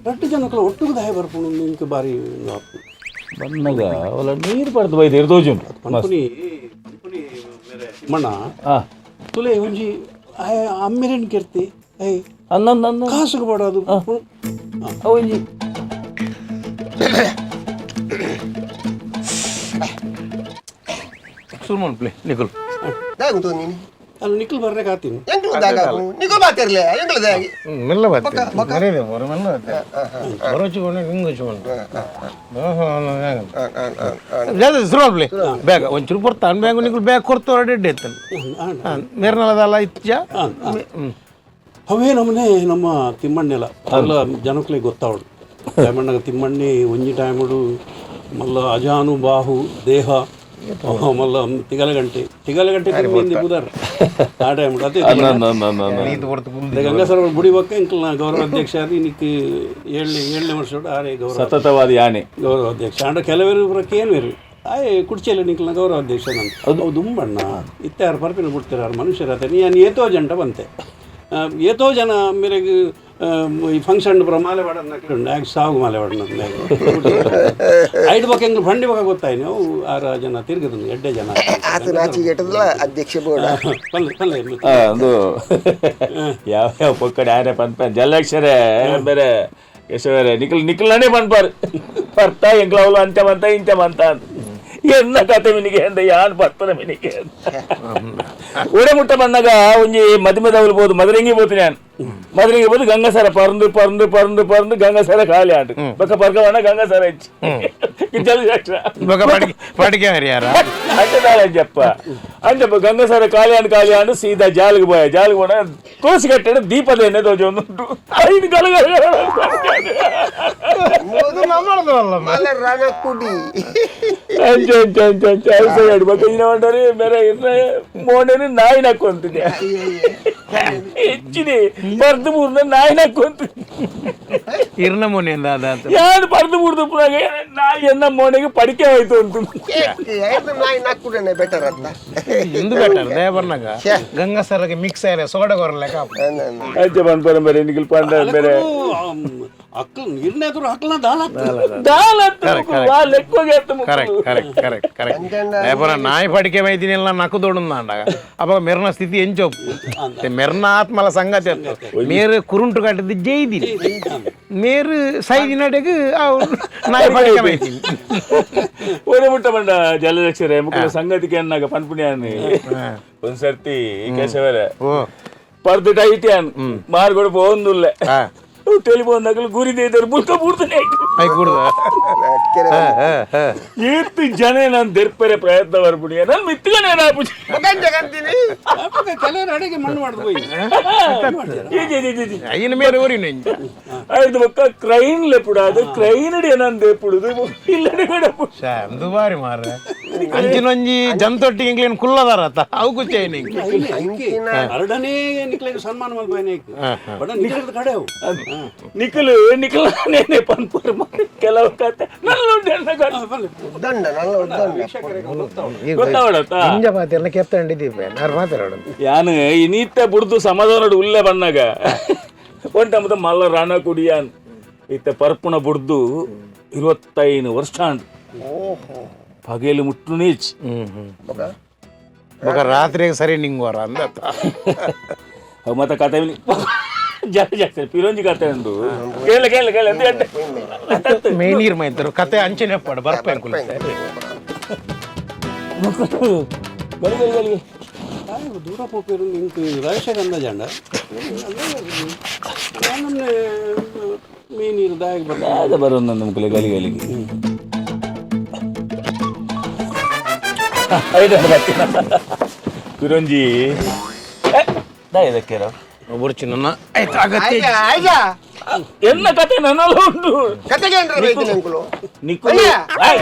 ರಡ್ಡು ಜನಕ್ಕಲ ಒಟ್ಟುಗು ದಾಯ ಬರ್ಪುಂಡು ಇಂಕ್ ಬಾರಿ ಬನ್ನಗ ಅವಲ ನೀರು ಪಡ್ದು ಬೈದು ಇರ್ದೋಜುಂಡು ಪನ್ಪುನಿ ಪನ್ಪುನಿ ಬೇರೆ ಮಣ್ಣ ತುಲೆ ಒಂಜಿ ಅಮ್ಮೇರೇನು ಕೆರ್ತಿ I ಅನ್ನೊಂದು ಅನ್ನ ಕಾಸುಗೆ ಬಾಡದು ಒಂಜಿ ಸುರು ಮಲ್ಪಲೆ ನಿಕುಲ್ ದಾಗುಂತು ನೀನು ಅಲ್ಲಿ ನಿಖಲ್ ಬರ್ರೆ ಕಾತೀನಿ ಎಂಗ್ಳು ದಾಗು ನಿಕುಲ್ ಬಾತಿರ್ಲೆ ಎಂಗ್ಳು ದಾಗಿ ಮೆಲ್ಲ ಬತ್ತೆ ಮರೇದೆ ಹೊರ ಮೆಲ್ಲ ಬತ್ತೆ ಹೊರಚುಕೊಂಡು ಹಿಂಗುಚುಕೊಂಡು ಸುರು ಮಲ್ಪಲೆ ಬ್ಯಾಗ್ ಒಂಚೂರು ಕೊಡ್ತಾನೆ ಬ್ಯಾಗ್ ನಿಕುಲ್ ಬ್ಯಾಗ್ ಕೊಡ್ತು ಹೊರಡೆ ಇತ್ತಾನೆ ಮೇರ್ನಲದಲ್ಲ ಇಚ್ಚ ಅವೇ ನಮ್ಮನೆ ನಮ್ಮ ತಿಮ್ಮಣ್ಣೆಲ್ಲ ಎಲ್ಲ ಜನಕ್ಕಲಿಗೆ ಗೊತ್ತಾವಳು ಟೈಮಣ್ಣಗ ತಿಮ್ಮಣ್ಣಿ ಒಂಜಿ ಟೈಮುಡು ಮಲ್ಲ ಅಜಾನು ಬಾಹು ದೇಹ ಮಲ್ಲ ತಿಗಲಗಂಟೆ ತಿಗಲಗಂಟೆ ತಿಮ್ಮಿಂದಿ ಬುದರ್ ಆ ಟೈಮುಡು ಅದೇ ಗಂಗಾಸರ ಬುಡಿ ಬಕ್ಕ ಇಂಕಲ್ನ ಗೌರವ ಅಧ್ಯಕ್ಷ ಅದು ಇನ್ನಿಕ್ ಏಳನೇ ಏಳನೇ ವರ್ಷ ಆರೇ ಗೌರವ ಸತತವಾದ ಯಾನೆ ಗೌರವ ಅಧ್ಯಕ್ಷ ಅಂಡ ಕೆಲವರು ಏನು ಆಯ್ ಕುಡ್ಚೆಲ್ಲ ನಿಂಕಲ್ನ ಗೌರವ ಅಧ್ಯಕ್ಷ ನಾನು ಅದು ದುಂಬಣ್ಣ ಇತ್ತೆ ಯಾರು ಪರ್ಪಿನ ಬಿಡ್ತಾರೆ ಯಾರು ಮನುಷ್ಯರ ನೀ ಏತೋ ಜಂಟ ಬಂತೆ ಏತೋ ಜನ ಮೇರೆಗೆ ಈ ಫಂಕ್ಷನ್ ಪೂರ ಮಾಲೆ ವಾಡನ್ನ ಯಾಕೆ ಸಾವು ಮಾಲೆ ವಾಡನ ಐಡ್ ಬಕ್ಕ ಎಂಗ್ಲು ಬಂಡಿ ಬಕ್ಕ ಗೊತ್ತಾಯ್ನಿ ಅವು ಆರು ಜನ ತಿರ್ಗದು ಎಡ್ಡೆ ಜನ ಆತ ನಾಚಿಗೆ ಇಟ್ಟದಲ್ಲ ಅಧ್ಯಕ್ಷ ಬೋರ್ಡ್ ಪಲ್ಲೆ ಪಲ್ಲೆ ಒಂದು ಯಾವ ಯಾವ ಪೊಕ್ಕಡೆ ಆನೆ ಪನ್ಪ ಜಲಕ್ಷರೇ ಬೇರೆ ಯಶವರೇ ನಿಖಲ್ ನಿಖಲ್ನೇ ಪನ್ಪಾರು ಪರ್ತಾ ಎಂಗ್ಲವಲು ಅಂಚ ಬಂತ ಇಂಚ ಬಂತ ಅಂತ ಎನ್ನ ಕತೆ ಮಿನಿಗೆ ಅಂದ ಯಾನ್ ಪರ್ತನ ಮಿನಿಗೆ ಒಡೆ ಮುಟ್ಟ ಬಂದಾಗ ಒಂಜಿ ಮದಿಮೆದವಲು ಬೋದು ಮದರಂಗಿ ಬೋತು ನಾನು ಮದರಂಗಿ ಬೋದು ಗಂಗಾಸರ ಪರಂದು ಪರಂದು ಪರಂದು ಪರಂದು ಗಂಗಾಸರ ಖಾಲಿ ಆಟು ಬಕ್ಕ ಪರ್ಕವಣ್ಣ ಗಂಗಾಸರ ಹೆಚ್ಚು ಜಲಕ್ಷ ಇವಾಗ ಪಡಿಕೆ ಯಾರ ಅಂಚದಾಳ ಜಪ್ಪ ಅಂಚ ಗಂಗಸರ ಖಾಲಿ ಖಾಲಿ ಅಂಡು ಸೀದಾ ಜಾಲಿಗೆ ಪೋಯ. ಜಾಲಿಗೆ ಪೋಣ ತುಳಸಿ ಕಟ್ಟಡ ದೀಪದ ಎಣ್ಣೆ ತೋಜೊಂದುಂಟು ಐದು ಗಲ ಗಲ ಗಲ. ಮಲ್ಲ ರಣ ಕುಡಿ. ಅಂಚ ಅಂಚ ಅಂಚ ಅಂಚ ಐಸು ಬೊಕ್ಕ ಇಂಚಿನ ಪಂಡರಿ ಬೇರೆ ಇರ್ನ ಮೋನೆನ್ ನಾಯಿ ನಕ್ಕೊಂತಿದೆ ಹೆಚ್ಚಿದೆ ಪರ್ದು ಬೂರ್ನ ನಾಯಿ ನಕ್ಕೊಂತಿದೆ. ಇರ್ನ ಮೊನೆ ದಾದ ಅಂತ. ಯಾರು ಪರ್ದು ಬೂರ್ದು ಪುನಾಗ ನಾಯಿ ಎನ್ನ ಮೋನೆಗೆ ಪಡಿಕೆ ಹೋಯ್ತು ಅಂತ. ಐದು ನಾಯಿ ನಕ್ಕುಡನೆ ಬೆಟರ್ ಅಂತ. ಇಂದು ಬೆಟರ್ ದೇವರ್ನಾಗ ಗಂಗಾಸರಗೆ ಮಿಕ್ಸ್ ಆಯ್ರೆ ಸೋಡ ಕೊರಲೆಕ. ಅಂಚ ಪನ್ಪರ ಬೇರೆ ನಿಖಿಲ್ ಪಂಡ ಬೇರೆ. ಅಕ್ಕಲ್ ಇರ್ನೇ ಅಕ್ಕಲ್ನ ದಾಲ. ದಾಲ ಲೆಕ್ಕೋಗೆ. Correct correct correct correct. ದೇವರ ನಾಯಿ ಪಡಿಕೆ ಮೈದಿನೆಲ್ಲ ನಕ್ಕು ದೊಡ್ಡ ಅವಾಗ ಮೆರ್ನ ಸ್ಥಿತಿ ಎಂಚೊಪ್ಪು ಮೆರ್ನ ಆತ್ಮಲ ಸಂಗತಿ ಅತ್ತು ಮೇರು ಕುರುಂಟು ಕಟ್ಟಿದ್ದು ಜೈದಿನಿ ಮೇರು ಸೈದಿನಡೆಗೆ ನಾಯಿ ಪಡಿಕೆ ಮೈದಿನಿ. ಒರೆ ಮುಟ್ಟ ಬಂಡ ಜಲದಕ್ಷರೆ ಮುಕ್ಕಲ ಸಂಗತಿಗೆ ಅನ್ನಾಗ ಪನ್ಪುಣಿಯಾನಿ ಒಂದ್ಸರ್ತಿ ಕೇಶವರೆ ಓ ಪರ್ದು ಟೈಟ್ ಅನ್ ಮಾರ್ಗೋಡು ಪೋಂದುಲ್ಲೆ ಟೆಲಿಫೋನ್ ಗುರಿ ದೇದರು ಬುಲ್ಕ ಪೂರ್ತನೆ. I ಕೂಡ್ದ. ಏತ್ ಜನ ನಾನು ದೆರ್ಪರೆ ಪ್ರಯತ್ನ ಬರ್ಪುಣಿಯ ನಾನು ಮಿತ್ತಗನೇ ಆಪುಜಿ. ಜಗಂತೀನಿ. ಕೆಲವರು ಅಡಿಗೆ ಮಣ್ಣು ಮಾಡ್ದು ಹೋಗಿ. ಅಯ್ಯನ ಮೇರೆ ಊರಿನ. ಆಯ್ತು ಬೊಕ್ಕ ಕ್ರೈನ್ ಲೆಪುಡ ಅದು ಕ್ರೈನ್ ನಾನು ದೇಪುಡುದು ಇಲ್ಲಡೆ ಬೇಡಪು. ದುಬಾರಿ ಮಾರ್ರೆ ಅಂಚಿನೊಂಜಿ ಜಂತೊಟ್ಟಿಗೆ ಇಂಗ್ಲೇನು ಕುಲ್ಲದಾರ ಅವು ಕುಚ್ಚ ನಿಂಗೆ. ಅರಡನೇ ನಿಕ್ಲೆಗ್ ಸನ್ಮಾನ ಮಲ್ಪನೆ ಬಡ ನಿಕ್ಲೆದ ಕಡೆ ಅವು. ನಿಖಲು ನಿಖಲ ನೇನೆ ಪನ್ಪುರ್ ಕೆಲವು ಕತೆ ನಲ್ಲುಂಡು ಎನ್ನ ಕತೆ. ಉದ್ದಂಡ ನಲ್ಲ ಉದ್ದಂಡ. ಗೊತ್ತಾವಡತ್ತ. ಇಂಜ ಮಾತೆಲ್ಲ ಕೆತ್ತಂಡಿದ್ದೀವಿ ನಾರು ಮಾತಾಡೋದು. ಯಾನು ಇನೀತ ಬುಡ್ದು ಸಮಾಧಾನಡು ಉಲ್ಲೆ ಬಣ್ಣಗ ಒಂಟಮದ ಮಲ್ಲ ರಾಣ ಕುಡಿಯಾನ್ ಇತ್ತ ಪರ್ಪುಣ ಬುಡ್ದು 25 ವರ್ಷ ಅಂಡ್ ಪಗೇಲು ಮುಟ್ಟು ನೀಚ್. ಬೊಕ ರಾತ್ರಿಗೆ ಸರಿ ನಿಂಗ್ವಾರ ಅಂದ. ಅವು ಮತ್ತೆ ಕತೆ ಜಾಸ್ತಿ ಜಾಸ್ತಿ ಪಿರೋಂಜಿ ಕತೆ ಉಂಡು ಕೇಳ ಕೇಳ ಕೇಳ ಅಂತ ಮೇನೀರ್ ಮೈತರು ಕತೆ ಅಂಚನೆ ಪಡ ಬರ್ಪೇನು ಕುಲ. ಗಲಿ ಗಲಿ ಗಲಿ. ದೂರ ಪೋಪೇರು ಇಂಕ್ ರಾಜಶೇಖರ್ ಅಂದಾಜಂಡ ನಮ್ಮನೆ ಮೀನು ದಾಯಕ್ ಬರ್ತದೆ. ಅದ ಬರೋದು ನಮ್ಮ ಗಲಿ ಗಲಿಗೆ ಐದು ಬರ್ತೀನ ಪಿರೋಂಜಿ ದಾಯದಕ್ಕೆರ. ಒಬ್ಬರು ನನ್ನ ಆಯ್ತು ಅಗತ್ಯ. ಆಯ್ತಾ ಆಯ್ತಾ. ಎನ್ನ ಕತೆ ನನ್ನಲ್ಲ ಉಂಟು. ಕತೆಗೆ ಅಂದ್ರೆ ಬೈತೀನಿ ಅಂಕುಲು. ನಿಕ್ಕುಲು ಆಯ್.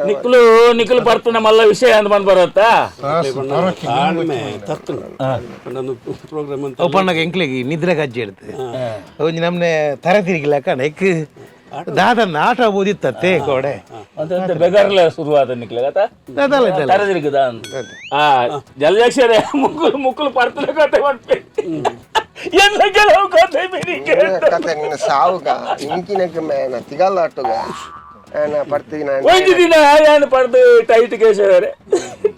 ನಿಕ್ಕುಲು ನಿಕ್ಕುಲು ಬರ್ತನ ಮಲ್ಲ ವಿಷಯ ಅಂದ್ ಬಂದ್ ಬರತ್ತಾ. ತಾಳ್ಮೆ ತತ್ತು ಒಂದು ಪ್ರೋಗ್ರಾಮ್ ಅಂತ. ಒಪ್ಪಣ್ಣಗೆ ಎಂಕ್ಲೆಗೆ ನಿದ್ರೆ ಗಜ್ಜೆ ಇಡ್ತು ಒಂಜಿ ನಮ್ನೆ ತರೆ ತಿರುಗಿಲ್ಲ ಕಣ ಎಕ್ ದಾದನ್ನ ಆಟ ಓದಿತ್ತತ್ತೆ ಕೋಡೆ. ಅಂತ ಬೆಗರ್ಲೆ ಶುರುವಾದ ನಿಕ್ಲೆ ಕಥ. ದಾದಲ್ಲ ಇದಲ್ಲ. ತರದಿರುಗದ ಆ ಜಲಜಾಕ್ಷರೇ ಮುಕ್ಕುಲು ಮುಕ್ಕುಲು ಪರ್ತನ ಕತೆ ಮಾಡ್ಬೇಕು ಎಲ್ಲ ಕೆಲವು ಕತೆ ಬೇರೆ. ಕತೆ ನಿನ್ನ ಸಾವುಗ ಇಂಕಿನಕ್ಕೆ ಮೇನ ತಿಗಲ್ಲ ಆಟುಗ ನಾ ಪಡ್ತೀನಿ. ಒಂದು ದಿನ ಯಾನು ಪಡ್ದು ಟೈಟ್ ಕೇಶವರೆ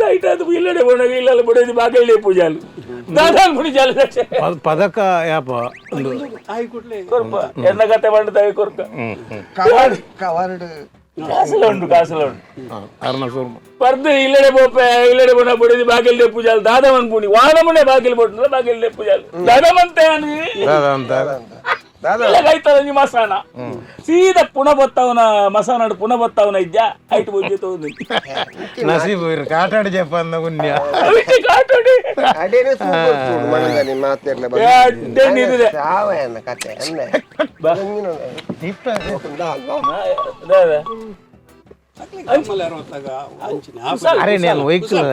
ಟೈಟ್ ಅದು ಇಲ್ಲಡೆ ಬೋಣಗ ಇಲ್ಲಲ್ಲ ಬಿಡೋದು ಬಾಗಲ್ಲಿ ಪೂಜಾಲು ದಾದಾಲ್ ಮುಡಿ ಜಲಜಾಕ್ಷ. ಪದಕ ಯಾಪ ಒಂದು ಆಯಿ ಕೂಡ್ಲೆ ಕೊರ್ಪ ಎನ್ನ ಕತೆ ಮಾಡ್ತಾವೆ ಕೊರ್ಕ. Covered covered. ಕಾಸಲ ಉಂಟು ಕಾಸಲ ಉಂಟು. ಅರ್ನ ಶುರು. ಪರ್ದು ಇಲ್ಲಡೆ ಬೋಪೆ ಇಲ್ಲಡೆ ಬೋಣ ಬುಡಿದು ಬಾಗಿಲ್ ಪೂಜಾಲು ದಾದವನ್ ಪುಣಿ ವಾನಮನೆ ಬಾಗಿಲು ಬೋಟ್ನಲ್ಲ ಬಾಗಿಲ್ ಪೂಜಾಲು ದಾದಮಂತೆ ಅನಿ. ದಾದ ಅಂತ. ದಾದಾ. ಇಲ್ಲ ಐತಲ್ಲ ಮಸಾನ ಸೀದಾ ಪುಣ ಬತ್ತವನ ಮಸಾನಾಡು ಪುಣ ಬತ್ತವನ ಇದ್ಯಾ ಐಟ್ ಬುದ್ಧಿ ತೋದು. ನಸೀಬು ಇರು ಕಾಟಾಡಿ ಜಪ್ಪ ಅಂದ ಪುಣ್ಯ. ಕಾಟೋಡಿ. ಅಡೇನೆ ಸೂಪರ್ ಫುಡ್ ಮನದಲ್ಲಿ ಮಾತಿರ್ಲೆ. ಏ, ಅಡ್ಡೇನ್ ಇದಿದೆ. ಸಾವಯನ ಕತೆ ಅಂದೆ. ಅರೆ ನಾನು ವೆಹಿಕಲ್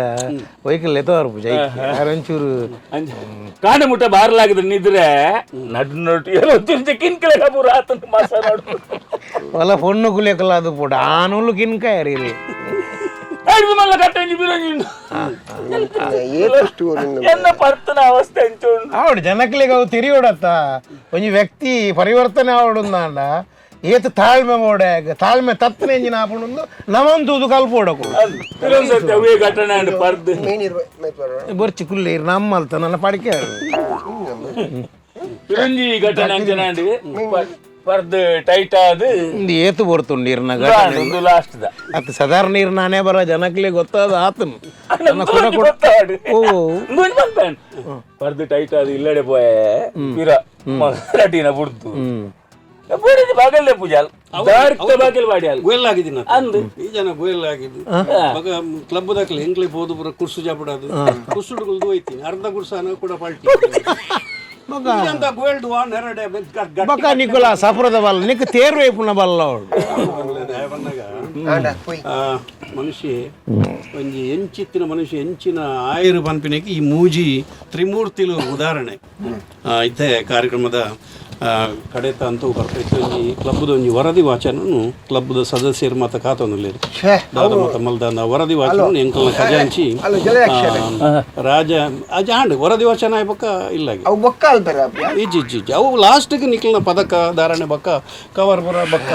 ವೆಹಿಕಲ್ ಎತ್ತವಾರ ಪೂಜೆ ಒಂಚೂರು. ಕಾಂಡ ಮುಟ್ಟ ಬಾರ್ಲಾಗದ ನಿದ್ರೆ ನಡು ನಡು ಏನೋ ಕಿನ್ಕಲೆ ಪೂರ ಆತನ ಮಸಾನಾಡು. ಒಲ ಪೊಣ್ಣು ಕುಲಿಯಕಲ್ಲ ಅದು ಪೋಟ ಆನುಲು ಕಿನ್ಕಾಯರಿ ಇಲ್ಲಿ. ಐದು ಮಲ್ಲ ಕಟ್ಟೆ ಬಿರೋಜಿ. ಏತು ಸ್ಟೋರಿ. ಎನ್ನ ಪರ್ತನ ಅವಸ್ಥೆ ಅಂಚುಂಡು. ಆವಡು ಜನಕ್ಲೆಗ್ ಅವು ತಿರಿಯೋಡತ್ತ ಒಂಜಿ ವ್ಯಕ್ತಿ ಪರಿವರ್ತನೆ ಆವಡುಂದಾಂಡ ಏತ್ ತಾಳ್ಮೆ ಮೋಡೆ ತಾಳ್ಮೆ ತತ್ತನೆ ಎಂಜಿನ ಆಪುಂಡು ನಮಂತೂದು ಕಲ್ಪೋಡಕು. ಪಿರೋನ್ ಅವೇ ಘಟನೆ ಅಂಡ್ ಪರ್ದು. ಮೀನಿರ್ ಮೈತ್ವರ. ಬೊರ್ಚಿ ಕುಲ್ಲೆ ನಮ್ಮಲ್ತ ನನ್ನ ಪಡಿಕೆ. ಪಿರಂಜಿ ಘಟನೆ ಅಂಚನಾಂಡ್ ಪರ್ದು ಟೈಟ್ ಆದ್. ಇಂದು ಏತು ಬರ್ತುಂಡು ಇರ್ನ ಘಟನೆ. ಒಂದು ಲಾಸ್ಟ್ the. ಅತ್ ಸಾಧಾರಣ ನೀರು ನಾನೇ ಬರ ಜನಕ್ಲೆ ಗೊತ್ತಾದ ಆತನು ನನ್ನ ಕೊಡ ಕೊಡ ಓ. ಪರ್ದು ಟೈಟ್ ಆದ್ ಇಲ್ಲಡೆ ಪೋಯೆ ಪಿರ ರಟಿನ ಬುಡ್ದು. ಬೂಡಿದ ಬಾಗಲ್ದೆ ಪೂಜಾಲ್ ದಾರ್ಕ್ತ ಬಾಗಿಲ್ ವಾಡ್ಯಾಲ್ ಗೋಯಲ್ ಆಗಿದ್ದೀನಿ ಅಂದು. ಈ ಜನ ಗೋಯಲ್ ಆಗಿದ್ದು ಮಗ ಕ್ಲಬ್ ದಾಖಲೆ ಎಂಕ್ಲೆ ಪೋದು ಪೂರ ಕುರ್ಸು ಜಾಪಡದು ಕುರ್ಸುಡುಗುಲ್ದು ಹೋಯ್ತೀನಿ ಅರ್ಧ ಕುರ್ಸಾನ ಕೂಡ ಪಲ್ಟಿ ಅಂತ ಗೋಲ್ಡ್ ವಾನ್ ಎರಡೆ ಬೊಕ್ಕ ನಿಕುಲ ಸಫರದ ಬಲ್ಲ ನಿಕ್ ತೇರು ವೈಪುನ ಬಲ್ಲ ಅವಳು. ಬಂದಾಗ ಆಂಡ ಪೋಯ್. ಆ, ಮನುಷ್ಯ ಒಂಜಿ ಎಂಚಿತ್ತಿನ ಮನುಷ್ಯ ಎಂಚಿನ ಆಯಿರು ಪನ್ಪಿನಕ್ಕೆ ಈ ಮೂಜಿ ತ್ರಿಮೂರ್ತಿಲು ಉದಾಹರಣೆ. ಇತ್ತೆ ಕಾರ್ಯಕ್ರಮದ ಕಡೆತ ಅಂತೂ ಬರ್ಪೈತೆ. ಒಂಜಿ ಕ್ಲಬ್ದ ಒಂಜಿ ವರದಿ ವಾಚನನು ಕ್ಲಬ್ದ ಸದಸ್ಯರು ಮಾತ ಕಾತೊಂದುಲ್ಲೆರ್. ದಾದ ಮಾತ ಮಲ್ದಾನ ವರದಿ ವಾಚನ ಎಂಕಲ್ನ ಖಜಾಂಚಿ ಅಲ್ಲ, ಜಲಯಕ್ಷರೇ. ರಾಜ ಅಜ ಆಂಡ್ ವರದಿ ವಾಚನ ಆಯ್ ಬೊಕ್ಕ ಇಲ್ಲ. ಅವು ಬೊಕ್ಕ ಅಲ್ಪರ. ಇಜ್ಜಿ ಇಜ್ಜಿ ಇಜ್ಜಿ, ಅವು ಲಾಸ್ಟ್ಗೆ ನಿಕ್ಲ್ನ ಪದಕ ಧಾರಣೆ ಬೊಕ್ಕ ಕವರ್ ಬರ ಬೊಕ್ಕ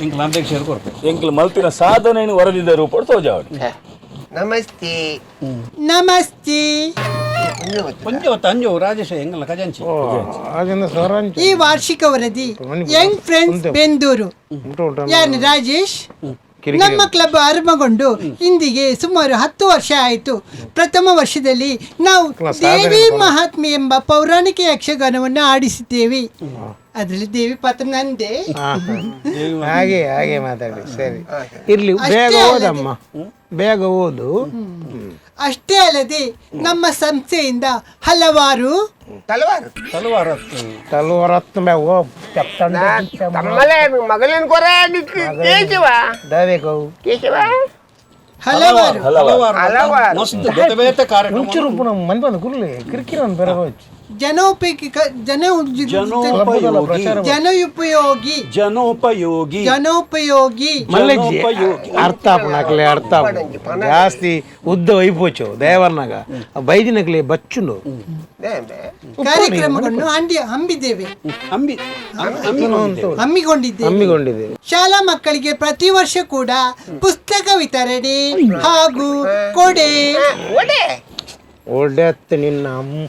ಎಂಕ್ಲ ಅಧ್ಯಕ್ಷರು ಕೊರ್ಪೆ. ಎಂಕ್ಲು ಮಲ್ತಿನ ಸಾಧನೆಯನ್ನು ವರದಿದ ರೂಪಡ್ ತೋಜಾವಡಿ. ನಮಸ್ತೆ. ನಮಸ್ತೆ. ಒಂಜಿ ಹೊತ್ತು ಅಂಜು ರಾಜೇಶ ಎಂಗಲ್ನ ಖಜಾಂಚಿ. ಅದನ್ನ ಸ್ವರಂಚ ಈ ವಾರ್ಷಿಕ ವರದಿ ಯಂಗ್ ಫ್ರೆಂಡ್ಸ್ ಬೆಂದೂರು. ಯಾನ್ ರಾಜೇಶ್. ನಮ್ಮ ಕ್ಲಬ್ ಆರಂಭಗೊಂಡು ಇಂದಿಗೆ ಸುಮಾರು 10 ವರ್ಷ ಆಯಿತು. ಪ್ರಥಮ ವರ್ಷದಲ್ಲಿ ನಾವು ದೇವಿ ಮಹಾತ್ಮೆ ಎಂಬ ಪೌರಾಣಿಕ ಯಕ್ಷಗಾನವನ್ನು ಆಡಿಸಿದ್ದೇವೆ. ಅದರಲ್ಲಿ ದೇವಿ ಪಾತ್ರ ನಂದೇ. ಹಾಗೆ ಹಾಗೆ ಮಾತಾಡಿ, ಸರಿ ಇರ್ಲಿ. ಅಷ್ಟೇ ಬೇಗ ಅಲ್ಲದೆ- ಓದಮ್ಮ, ಬೇಗ ಓದು. ಅಷ್ಟೇ ಅಲ್ಲದೆ ನಮ್ಮ ಸಂಸ್ಥೆಯಿಂದ ಹಲವಾರು ತಲವಾರು ತಲವಾರ. ತಲುವರತ್ನ ಓ. ತಮ್ಮಲೆ ಮಗಲಿನ ಕೊರ ಕೇಶವ. ದಾವೇಕವು ಕೇಶವ. ಹಲವಾರು ಹಲವಾರು ಹಲವಾರು. ಮಸ್ತ್ ಬೇತೆ ಬೇತೆ ಕಾರ್ಯಕ್ರಮ. ಮುಂಚೆ ಪುನಃ ಮನ್ ಬಂದು ಕುರ್ಲಿ ಕಿರಿಕಿರಿ ಬೆರಗೋಚ್. ಜನೋಪಯೋಗಿ ಜನ ಜನೋಪಯೋಗಿ. ಜನೋಪಯೋಗಿ. ಜನೋಪಯೋಗಿ. ಜನೋಪಯೋಗಿ. ಮಲ್ಲೆಜ್ಜಿ ಜನೋಪಯೋಗಿ. ಅರ್ಥ ಆಪುಣಕ್ಲೆ ಅರ್ಥ ಆಪುಣ ಜಾಸ್ತಿ ಉದ್ದ ವೈಪೋಚು ದೇವರ್ನಾಗ ಬೈದಿನಕ್ಲೆ ಬಚ್ಚುಂಡು. ಕಾರ್ಯಕ್ರಮವನ್ನು ಹಮ್ಮಿದ್ದೇವೆ. ಅಂಬಿ ಹಮ್ಮಿಕೊಂಡಿದ್ದೇವೆ. ಹಮ್ಮಿಕೊಂಡಿದ್ದೇವೆ. ಹಮ್ಮಿಕೊಂಡಿದ್ದೇವೆ. ಶಾಲಾ ಮಕ್ಕಳಿಗೆ ಪ್ರತಿ ವರ್ಷ ಕೂಡ ಪುಸ್ತಕ ವಿತರಣೆ ಹಾಗೂ ಕೊಡೆ. ಒಡೆ. ಒಡೆತ್ ನಿನ್ನ ಅಮ್ಮ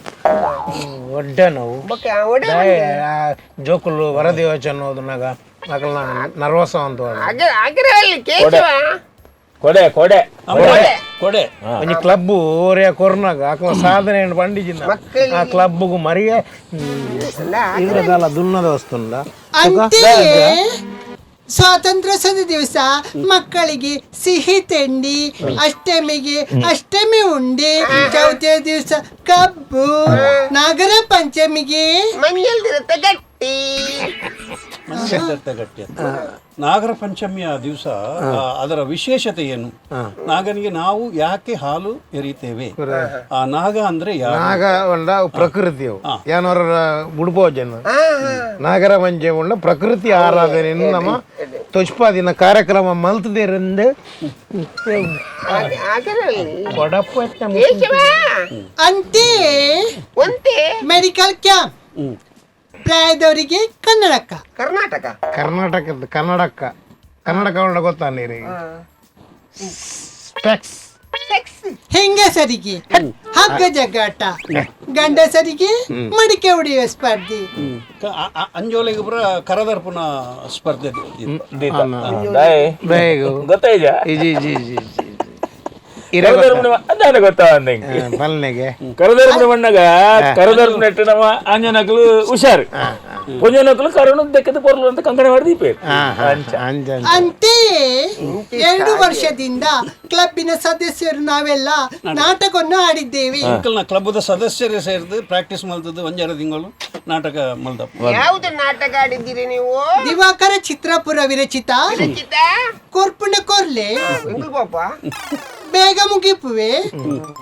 ಒಡ್ಡೆ ನೋವು. ಬೊಕ್ಕ ಒಡೆ. ಜೋಕುಲು ವರದಿ ಯೋಚನೆ ಓದುನಾಗ ಅಕಲ್ನ ನರ್ವಸ ಅಂತ. ಅಗ್ರಲ್ಲಿ ಕೇಶವ. ಕೊಡೆ ಕೊಡೆ. ಕೊಡೆ ಕೊಡೆ. ಒಂಜಿ ಕ್ಲಬ್ ಓರಿಯ ಕೊರ್ನಾಗ ಅಕಲ್ನ ಸಾಧನೆ ಪಂಡಿಜಿನ ಆ ಕ್ಲಬ್ಗೂ ಮರಿಯ ಇದ್ರದಲ್ಲ ದುನ್ನದ ವಸ್ತುಂಡ. ಅಂತೆಯೇ ಸ್ವಾತಂತ್ರ್ಯೋತ್ಸವದ ದಿವಸ ಮಕ್ಕಳಿಗೆ ಸಿಹಿ ತಿಂಡಿ, ಅಷ್ಟಮಿಗೆ ಅಷ್ಟಮಿ ಉಂಡೆ, ಚೌತಿಯ ದಿವಸ ಕಬ್ಬು, ನಾಗರ ಪಂಚಮಿಗೆ ಮಂಜಲ್ದಿರುತ್ತೆ ಗಟ್ಟಿ. ಮಂಜಲ್ದತ್ತ ಗಟ್ಟಿ ಅಂತ. ನಾಗರ ಪಂಚಮಿಯ ದಿವಸ ಅದರ ವಿಶೇಷತೆ ಏನು? ನಾಗನಿಗೆ ನಾವು ಯಾಕೆ ಹಾಲು ಎರಿತೇವೆ? ಆ ನಾಗ ಅಂದ್ರೆ ಯಾರು? ನಾಗ ಉಂಡ ಪ್ರಕೃತಿಯು ಯಾನವರ ಉಡುಪೋಜನ ನಾಗರ ಪಂಚಮಿ ಉಂಡ ಪ್ರಕೃತಿ ಆರಾಧನೆ ನಮ್ಮ ತೊಚ್ಪಾದಿನ ಕಾರ್ಯಕ್ರಮ ಮಲ್ತದೇರಿಂದ ಅದರಲ್ಲಿ ಕೊಡಪ್ಪ. ಕೇಶವ. ಅಂತೆಯೇ ಒಂತೆ ಮೆಡಿಕಲ್ ಕ್ಯಾಂಪ್, ಪ್ರಾಯದವರಿಗೆ ಕನ್ನಡಕ. ಕರ್ನಾಟಕ. ಕರ್ನಾಟಕದ ಕನ್ನಡಕ್ಕ ಕನ್ನಡಕ ಉಂಡ ಗೊತ್ತಾ ನೀರಿಗೆ ಸ್ಪೆಕ್ಸ್. ಹೆಂಗಸರಿಗೆ ಹಗ್ಗ ಜಗ್ಗಾಟ, ಗಂಡಸರಿಗೆ ಮಡಿಕೆ ಹೊಡೆಯುವ ಸ್ಪರ್ಧೆ. ಅಂಜೋಲಿಗೆ ಪುರ ಕರದರ್ಪುನ ಸ್ಪರ್ಧೆ ಇತ್ತು. ದಾಯೆ ಬೇಗ. ಗೊತ್ತಾಯ್ತಾ? ಇಜಿ ಇಜಿ ಇಜಿ ಇಜಿ ಕರದರ್ಪುಣ ಅದಾನೆ ಗೊತ್ತಾ ಅಂದಂಗೆ. ಪಲ್ನೆಗೆ ಕರದರ್ಪುಣ ಮಣ್ಣಾಗ ಕರದರ್ಪುಣ ಇಟ್ಟು ನಮ್ಮ ಆಂಜನಕ್ಲು ಹುಷಾರು, ಪುಂಜನಕ್ಲು ಕರೋಣ ದೆಕ್ಕದ ಪೊರ್ಲು ಅಂತ ಕಂಕಣ ಮಾಡಿ ದೀಪ. ಅಂಚ ಅಂಚ. ಅಂತೆಯೇ 2 ವರ್ಷದಿಂದ ಕ್ಲಬ್ಬಿನ ಸದಸ್ಯರು ನಾವೆಲ್ಲ ನಾಟಕವನ್ನು ಆಡಿದ್ದೇವೆ. ಅಂಕಲ್ನ ಕ್ಲಬ್ದ ಸದಸ್ಯರೇ ಸೇರಿದು ಪ್ರಾಕ್ಟೀಸ್ ಮಲ್ತದ್ದು ಒಂಜಾರು ತಿಂಗಳು ನಾಟಕ ಮಲ್ದಪ್ಪ. ಯಾವುದು ನಾಟಕ ಆಡಿದ್ದೀರಿ ನೀವು? ದಿವಾಕರ ಚಿತ್ರಪುರ ವಿರಚಿತ ರಚಿತ ಕೊರ್ಪುಂಡ ಕೊರ್ಲೆ, ಎಂಕುಲು ಪಾಪ ಬೇಗ ಮುಗಿಪುವೆ,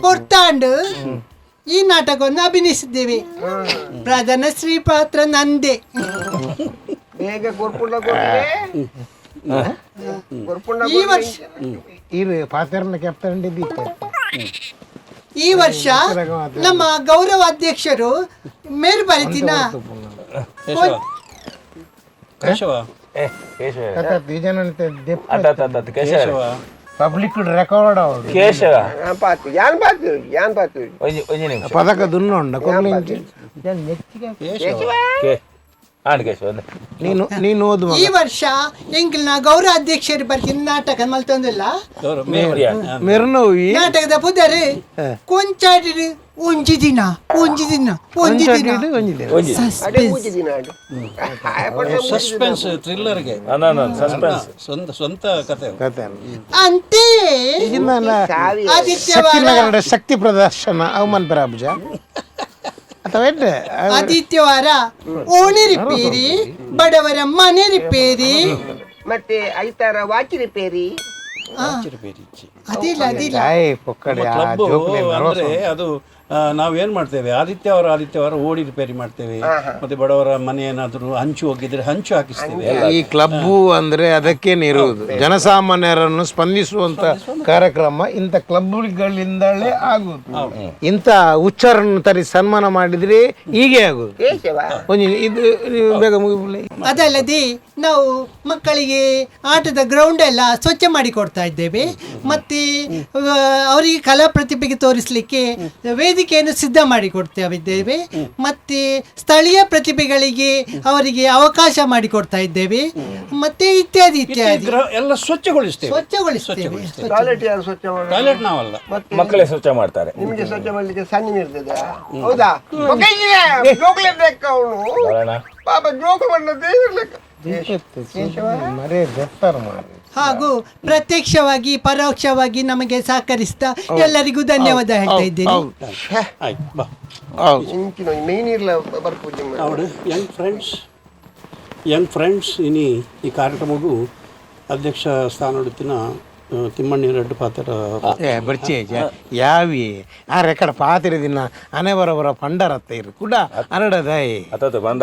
ಪೊರ್ತಾಂಡು ಈ ನಾಟಕವನ್ನು ಅಭಿನಯಿಸಿದ್ದೇವೆ. ಪ್ರಧಾನ ಶ್ರೀ ಪಾತ್ರ ನಂದೆ. ಬೇಗ ಕೊರ್ಪುಂಡ ಕೊರ್ಲೆ ಕೊರ್ಪುಂಡ. ಈ ವರ್ಷ ಇರು ಪಾತ್ರನ ಕೆಪ್ತಂಡಿ ದೀಪ. ಈ ವರ್ಷ ನಮ್ಮ ಗೌರವ ಅಧ್ಯಕ್ಷರು ಮೇರು ಬರಿತಿನ ಕೇಶವ ಕೇಶವ ಕೇಶವ ಕೇಶವ ಪಬ್ಲಿಕ್ ರೆಕಾರ್ಡ್ ಅವಳು. ಕೇಶವ. ಪಾತು ಯಾನ್ ಪಾತು ಯಾನ್ ಪಾತು. ಒಂಜಿ ಒಂಜಿ ನಿಮಿಷ. ಪದಕ ದುನ್ನ ಉಂಡ ಕೊರ್ಲಿಂಚಿ. ಕೇಶವ. ಆಂಡ್ ಕೇಶವ ನೀನು ನೀನು ಓದು ಮಗ. ಈ ವರ್ಷ ಎಂಕಲ್ನ ಗೌರವ ಅಧ್ಯಕ್ಷರು ಬರ್ತೀನಿ ನಾಟಕ ಮಲ್ತೊಂದಿಲ್ಲ. ಮೆರ್ನೋವಿ ನಾಟಕದ ಪುದರ್ ಕೊಂಚಾಡಿ ಒಂಜಿ ದಿನ ಒಂಜಿ ದಿನ ಒಂಜಿ ದಿನ. ಒಂಜಿ ದಿನ. ಒಂಜಿ ಸಸ್ಪೆನ್ಸ್. Suspense ಥ್ರಿಲ್ಲರ್ಗೆ suspense. ಸ್ವಂತ ಸ್ವಂತ ಕತೆ. ಕತೆ ಅಂತೆ ಇದನ್ನ ಆದಿತ್ಯವಾರ ಶಕ್ತಿನಗರದ ಶಕ್ತಿ ಪ್ರದರ್ಶನ ಅವಮಾನ ಪೆರಾಬ್ಜ ಅಥವಾ ಎಡ್ಡೆ ಆದಿತ್ಯವಾರ ಓಣಿ ರಿಪೇರಿ, ಬಡವರ ಮನೆ ರಿಪೇರಿ. ಮತ್ತೆ ಐತಾರ ವಾಚ್ ರಿಪೇರಿ. ಅದಿಲ್ಲ ಅದಿಲ್ಲ. ಜಾಯ್ ಪೊಕ್ಕಡೆ ಆ ಕ್ಲಬ್ ಜೋಕುಲೆ ಅಂದ್ರೆ ಅದು ನಾವೇನ್ ಮಾಡ್ತೇವೆ, ಆದಿತ್ಯವಾರ ಆದಿತ್ಯವಾರ ಓಡಿ ರಿಪೇರಿ ಮಾಡ್ತೇವೆ. ಮತ್ತೆ ಬಡವರ ಮನೆ ಏನಾದ್ರು ಹಂಚು ಹೋಗಿದ್ರೆ ಹಂಚು ಹಾಕಿಸ್ತೇವೆ. ಈ ಕ್ಲಬ್ಬು ಅಂದ್ರೆ ಅದಕ್ಕೇನೆ ಇರುವುದು, ಜನಸಾಮಾನ್ಯರನ್ನು ಸ್ಪಂದಿಸುವಂತ ಕಾರ್ಯಕ್ರಮ ಇಂಥ ಕ್ಲಬ್ಗಳಿಂದಲೇ ಆಗುವುದು. ಇಂಥ ಹುಚ್ಚರನ್ನು ತರಿ ಸನ್ಮಾನ ಮಾಡಿದ್ರೆ ಹೀಗೆ ಆಗುದು. ಕೇಶವ ಒಂಜಿ ಇದು ನೀವು ಬೇಗ ಮುಗಿಬುಲೆ. ಅದಲ್ಲದೆ ನಾವು ಮಕ್ಕಳಿಗೆ ಆಟದ ಗ್ರೌಂಡ್ ಎಲ್ಲ ಸ್ವಚ್ಛ ಮಾಡಿ ಕೊಡ್ತಾ ಇದ್ದೇವೆ. ಮತ್ತೆ ಅವರಿಗೆ ಕಲಾ ಪ್ರತಿಭೆಗೆ ತೋರಿಸಲಿಕ್ಕೆ ವೇದಿಕೆಯನ್ನು ಸಿದ್ಧ ಮಾಡಿ ಕೊಡ್ತಾ ಇದ್ದೇವೆ. ಮತ್ತೆ ಸ್ಥಳೀಯ ಪ್ರತಿಭೆಗಳಿಗೆ ಅವರಿಗೆ ಅವಕಾಶ ಮಾಡಿಕೊಡ್ತಾ ಇದ್ದೇವೆ. ಮತ್ತೆ ಇತ್ಯಾದಿ ಇತ್ಯಾದಿ. ಗೃಹ ಎಲ್ಲ ಸ್ವಚ್ಛಗೊಳಿಸ್ತೇವೆ. ಸ್ವಚ್ಛಗೊಳಿಸ್ತೇವೆ. ಟಾಯ್ಲೆಟ್ ಯಾರು ಸ್ವಚ್ಛ ಮಾಡೋದು? ಟಾಯ್ಲೆಟ್ ನಾವಲ್ಲ, ಮಕ್ಕಳೇ ಸ್ವಚ್ಛ ಮಾಡ್ತಾರೆ. ನಿಮಗೆ ಸ್ವಚ್ಛ ಮಾಡ್ಲಿಕ್ಕೆ ಸಣ್ಣ ಇರ್ತದೆ ಹೌದಾ? ಜೋಕ್ಲೆ ಬೇಕು ಅವನು. ಬರೋಣ. ಪಾಪ ಜೋಕು ಬಂದ ದೇವ್ರ ಮರೇ ಬೆತ್ತರ ಮಾರ್ರೆ. ಹಾಗೂ ಪ್ರತ್ಯಕ್ಷವಾಗಿ ಪರೋಕ್ಷವಾಗಿ ನಮಗೆ ಸಹಕರಿಸಿದ ಎಲ್ಲರಿಗೂ ಧನ್ಯವಾದ ಹೇಳ್ತಾ ಇದ್ದೇನೆ. ಆಯ್ತು ಬಾ. ಹೌದು. ಇಂಚಿನ ಮೇನ್ ಇರ್ಲ ಬರ್ಪೂಜೆ. ಅವಡು Young friends, Young friends ಇನಿ ಈ ಕಾರ್ಯಕ್ರಮಗೂ ಅಧ್ಯಕ್ಷ ಸ್ಥಾನ ತಿಮ್ಮಣ್ಣಿ ರೆಡ್ಡಿ ಪಾತ್ರ. ಏ ಬರ್ಚಿ ಯಾವಿ ಆ ರೆಕಡ ಪಾತಿರ ದಿನ ಅನೆ ಬರಬರ ಪಂಡರತ್ತ ಇರು ಕುಡ ಅರಡದಾಯಿ. ಅತ್ತ ಬಂಡ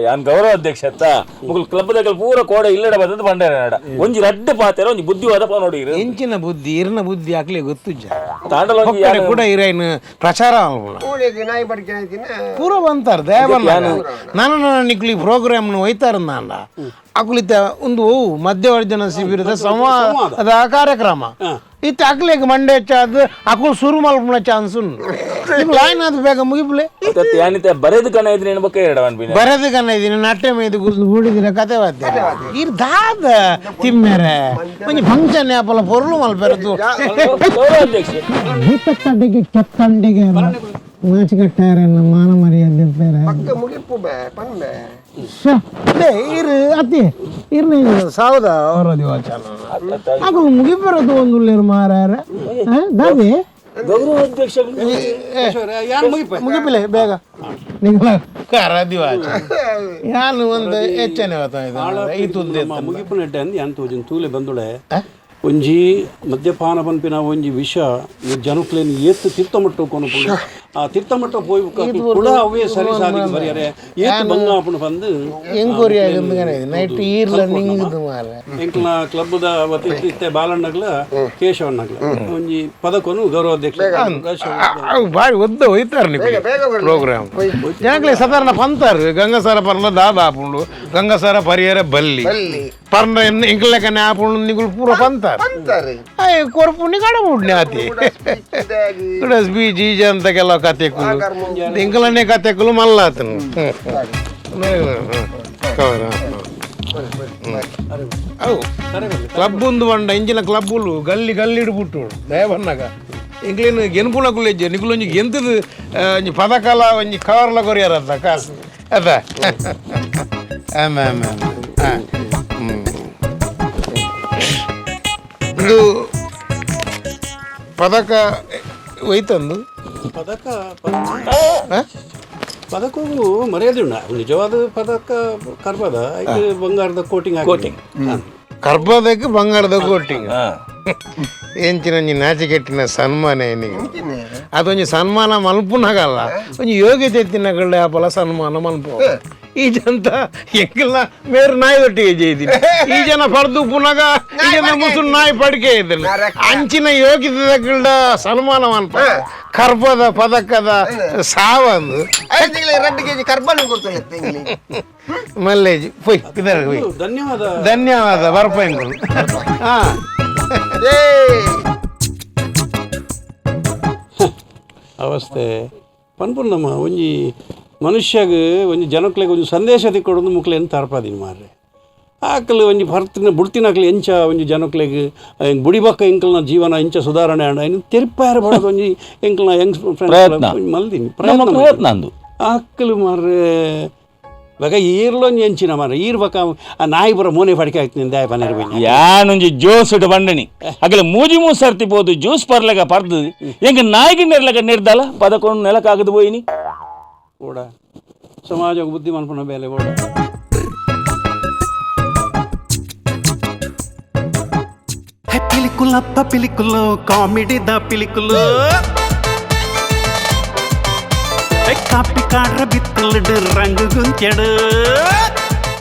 ಯಾನ್ ಗೌರವ ಅಧ್ಯಕ್ಷ ಅತ್ತ ಮುಗುಲ್ ಕ್ಲಬ್ ದಕಲ್ ಪೂರ ಕೋಡೆ ಇಲ್ಲಡ ಬತ್ತದ ಬಂಡ ನಡ ಒಂಜಿ ರಡ್ಡು ಪಾತೆರ ಒಂಜಿ ಬುದ್ಧಿವಾದ ಪಾ ನೋಡಿ. ಎಂಚಿನ ಬುದ್ಧಿ ಇರ್ನ ಬುದ್ಧಿ ಆಗ್ಲಿ ಗೊತ್ತುಜ್ಜ. ತಾಂಡಲ ಒಂಜಿ ಪೊಕ್ಕಡೆ ಕೂಡ ಇರೈನ್ ಪ್ರಚಾರ ಮಲ್ಪುನ. ಕೋಳಿಗೆ ನಾಯಿ ಬಡ್ಕೆ ಆಯ್ತಿನ. ಪೂರ ಬಂತಾರ ದಯಬಲ್ಲ ನಾನು ನಿಕ್ಲಿ ಪ್ರೋಗ್ರಾಮ್ ಒಯ್ತಾರ ನಾನ ಅಕುಲಿತ ಒಂದು ಓ ಮಧ್ಯವರ್ಜನ ಶಿಬಿರದ ಸಂವಾದ ಕಾರ್ಯಕ್ರಮ ಇತ್ತ ಅಕ್ಲೆಗ್ ಮಂಡೆ ಹೆಚ್ಚಾದ್ ಅಕುಲ್ ಸುರು ಮಲ್ಪುನ ಚಾನ್ಸ್ ಉಂಡು. ಲೈನ್ ಅದು ಬೇಗ ಮುಗಿಪ್ಲೆ. ಅತ್ತ ಯಾನಿತ ಬರೆದು ಕಣ ಇದ್ರೆ ಬೊಕ್ಕ ಎರಡ ಅನ್ಪಿನ ಬರೆದು ಕಣ ಇದೀನಿ ನಟ್ಟೆ ಮೇದು ಗುಲ್ದು ಬೂಡಿದಿನ ಕತೆ ವಾದ್ಯ ಇರ್ ದಾದ ತಿಮ್ಮೆರೆ ಒಂಜಿ ಫಂಕ್ಷನ್ ಯಾಪಲ ಪೊರ್ಲು ಮಲ್ಪೆರದು. ಗೌರವ ಅಧ್ಯಕ್ಷ ಕೆತ್ತಂಡಿಗೆ ಕೆತ್ತಂಡಿಗೆ ನಾಚಿಕಟ್ಟಾರನ್ನ ಮಾನ ಮರ್ಯಾದೆ ಬೇರೆ. ಪಕ್ಕ ಮುಗಿಪು ಬೇ ಪನ್ಬೆ. ಇರು ಅತಿ ಇರ್ನ ಸಾವದ ಅವರ ದಿವಾಚನ ಅಕುಲು ಮುಗಿಬರದು ಒಂದು ಮಾರಾರ ದಾದೆ. ಗೌರವ ಅಧ್ಯಕ್ಷ ಯಾನ್ ಮುಗಿಪ ಮುಗಿಪಿಲೆ ಬೇಗ ನಿಂಗಳ ಕರ ದಿವಾಚ ಯಾನು ಒಂದು ಹೆಚ್ಚನೆ ಈ ತುದ್ದೆ. ಮುಗಿಪು ನೆಡ್ಡೆ ಅಂದ್ ಯಾನ್ ತೋಜಿನ ತೂಲೆ ಬಂದುಳೆ ಒಂಜಿ ಮದ್ಯಪಾನ ಪನ್ಪಿನ ಒಂಜಿ ವಿಷ ಈ ಜನಕ್ಲೇನ್ ಏತ್ ತೀರ್ಥಮಟ್ಟ ಕೊನಪುಂಡು. ಆ ತೀರ್ಥಮಟ್ಟ ಪೋಯಿ ಕುಡ ಅವೇ ಸರಿ ಸಾದಿಗೆ ಬರಿಯರೆ ಏತ್ ಬಂಗ ಆಪುಂಡು ಪಂದ್ ಎಂಕ್ವರಿ ಆಗಂದು ನೈಟ್ ಈರ್ಲ ನಿಂಗುದು ಮಾರ. ಎಂಕ್ಲ ಕ್ಲಬ್ದ ವತಿ ಇತ್ತೆ ಬಾಲಣ್ಣಗ್ಲ ಕೇಶವಣ್ಣಗ್ಲ ಒಂಜಿ ಪದಕೊನು ಗೌರವ ಅಧ್ಯಕ್ಷ. ಅವು ಬಾರಿ ಒದ್ದ ಹೋಯ್ತಾರೆ ನೀವು ಪ್ರೋಗ್ರಾಮ್ ಜನಕ್ಲೆ ಸಾಧಾರಣ ಪಂತಾರು ಗಂಗಸರ ಪರ್ಲ ದಾದ ಆಪುಂಡು ಗಂಗಸರ ಪರಿಯರ ಬಲ್ಲಿ ಪರ್ನ ಎಂಕ್ಲೆಕನೆ ಆಪುಂಡು ನಿಗುಲು ಪೂರ ಪಂತಾರು. ಅಂತಾರೆ. ಅಯ್ಯ ಕೊರ್ಪುಂಡಿ ಕಡಬುಡ್ನೆ ಆತಿ ಕೂಡ ಸ್ಪೀಚ್ ಈಜ ಅಂತ ಕೆಲವು ಕತೆಕುಲು ಎಂಕಲನೆ ಕತೆಕುಲು ಮಲ್ಲಾತನು. ಅವು ಕ್ಲಬ್ ಒಂದು ಬಂಡ ಇಂಚಿನ ಕ್ಲಬ್ಬುಲು ಗಲ್ಲಿ ಗಲ್ಲಿ ಇಡ್ಬಿಟ್ಟು ದಯಬನ್ನಾಗ ಎಂಕ್ಲೇನು ಗೆನ್ಪುನಕುಲು ಹೆಜ್ಜೆ ನಿಕುಲು ಒಂಜಿ ಗೆಂತದು ಒಂಜಿ ಪದಕಲ ಒಂಜಿ ಕವರ್ಲ ಕೊರಿಯರ್ ಅತ್ತ ಕಾಸು ಅದ ಆಮ ಆಮ ಆಮ. ಇದು ಪದಕ ಒಯ್ತಂದು ಪದಕ ಪದಕವು ಮರ್ಯಾದೆ ಉಂಡು. ನಿಜವಾದ ಪದಕ ಕರ್ಬದ ಇದು ಬಂಗಾರದ ಕೋಟಿಂಗ್ ಕೋಟಿಂಗ್. ಕರ್ಬದಕ್ಕೆ ಬಂಗಾರದ ಕೋಟಿಂಗ್ ಎಂಚಿನ ಒಂಜಿ ನಾಚಿಕೆಟ್ಟಿನ ಸನ್ಮಾನ ಏನಿಗೆ ಅದೊಂಜಿ ಸನ್ಮಾನ ಮಲ್ಪುನಗಲ್ಲ ಒಂಜಿ ಯೋಗ್ಯತೆ ಎತ್ತಿನಗಳ್ಳೆ ಆಪಲ ಸನ್ಮಾನ ಮಲ್ಪು. ಈ ಜಂತ ಎಂಕಲ್ನ ಮೇರು ನಾಯಿ ಒಟ್ಟಿಗೆ ಜೈದಿನಿ ಈ ಜನ ಪಡ್ದು ಪುನಗ ಈ ಜನ ಮುಸು ನಾಯಿ ಪಡಿಕೆ ಇದ್ದೀನಿ ಅಂಚಿನ ಯೋಗ್ಯತೆ ಸನ್ಮಾನ ಮಲ್ಪ ಕರ್ಬದ ಪದಕದ ಸಾವಂದು ಐದು ತಿಂಗಳಿಗೆ 2 ಕೆಜಿ ಕರ್ಬನ್ ಕೊಡ್ತಾನೆ ತಿಂಗಳಿಗೆ. ಮಲ್ಲೇಜ್ ಪೊಯ್ ಇದರ ಪೊಯ್. ಧನ್ಯವಾದ ಧನ್ಯವಾದ ಬರ್ಪೈಂಗಳು. ಹಾ ಅವಸ್ಥೆ ಪನ್ಪುಂಡಮ್ಮ ಒಂಜಿ ಮನುಷ್ಯಗ್ ಒಂಜಿ ಜನಕ್ಲೆಗ್ ಒಂಜಿ ಸಂದೇಶ ತಿಕ್ಕೊಡೊಂದು ಮುಕ್ಲೇನ್ ತರ್ಪಾದಿನಿ ಮಾರ್ರೆ. ಆಕಲ್ ಒಂಜಿ ಭರ್ತಿನ ಬುಡ್ತಿನಕ್ಲು ಎಂಚ ಒಂಜಿ ಜನಕ್ಲೆಗ್ ಬುಡಿಬಕ್ಕ ಎಂಕಲ್ನ ಜೀವನ ಎಂಚ ಸುಧಾರಣೆ ಆಂಡ ಇನ್ನು ತೆರಿಪಾರ ಬಡದು ಒಂಜಿ ಎಂಕಲ್ನ ಯಂಗ್ ಪ್ರಯತ್ನ. ಮಲ್ದಿನಿ. ನಮ್ಮ ಪ್ರಯತ್ನ ಅಂದು. ಆಕಲು ಮಾರ್ರೆ ಬಕ ಈರ್ಲೊಂಜಿ ಎಂಚಿನ ಮಾರ್ರೆ ಈರ್ ಬಕ ಆ ನಾಯಿ ಬರ ಮೋನೆ ಫಡಿಕೆ ಆಗ್ತೀನಿ ದಾಯ ಪನೇರು ಬೈನ. ಯಾನೊಂಜಿ ಜೋಸ್ ಬಂಡಣಿ ಅಗಲ ಮೂಜಿ ಮೂರು ಸರ್ತಿ ಪೋದು ಜ್ಯೂಸ್ ಪರ್ಲೆಗ ಪರ್ದು ಎಂಕ ನಾಯಿಗೆ ನೆರ್ಲಗ ನೆರ್ದಲ್ಲ 11 ನೆಲಕ್ಕಾಗದು ಪೋಯಿನಿ. ಓಡ ಸಮಾಜ ಬುದ್ಧಿ ಮನ್ಪುನ ಬೇಲೆ ಓಡ. ಪಿಲಿಕುಲಪ್ಪ ಪಿಲಿಕುಲು ಕಾಮಿಡಿದ ಪಿಲಿಕುಲು ಕಾಪಿ ಕಾಡ್ರ ಬಿತ್ತಲಿಡು ರಂಗು ಗುಂತೆಡು.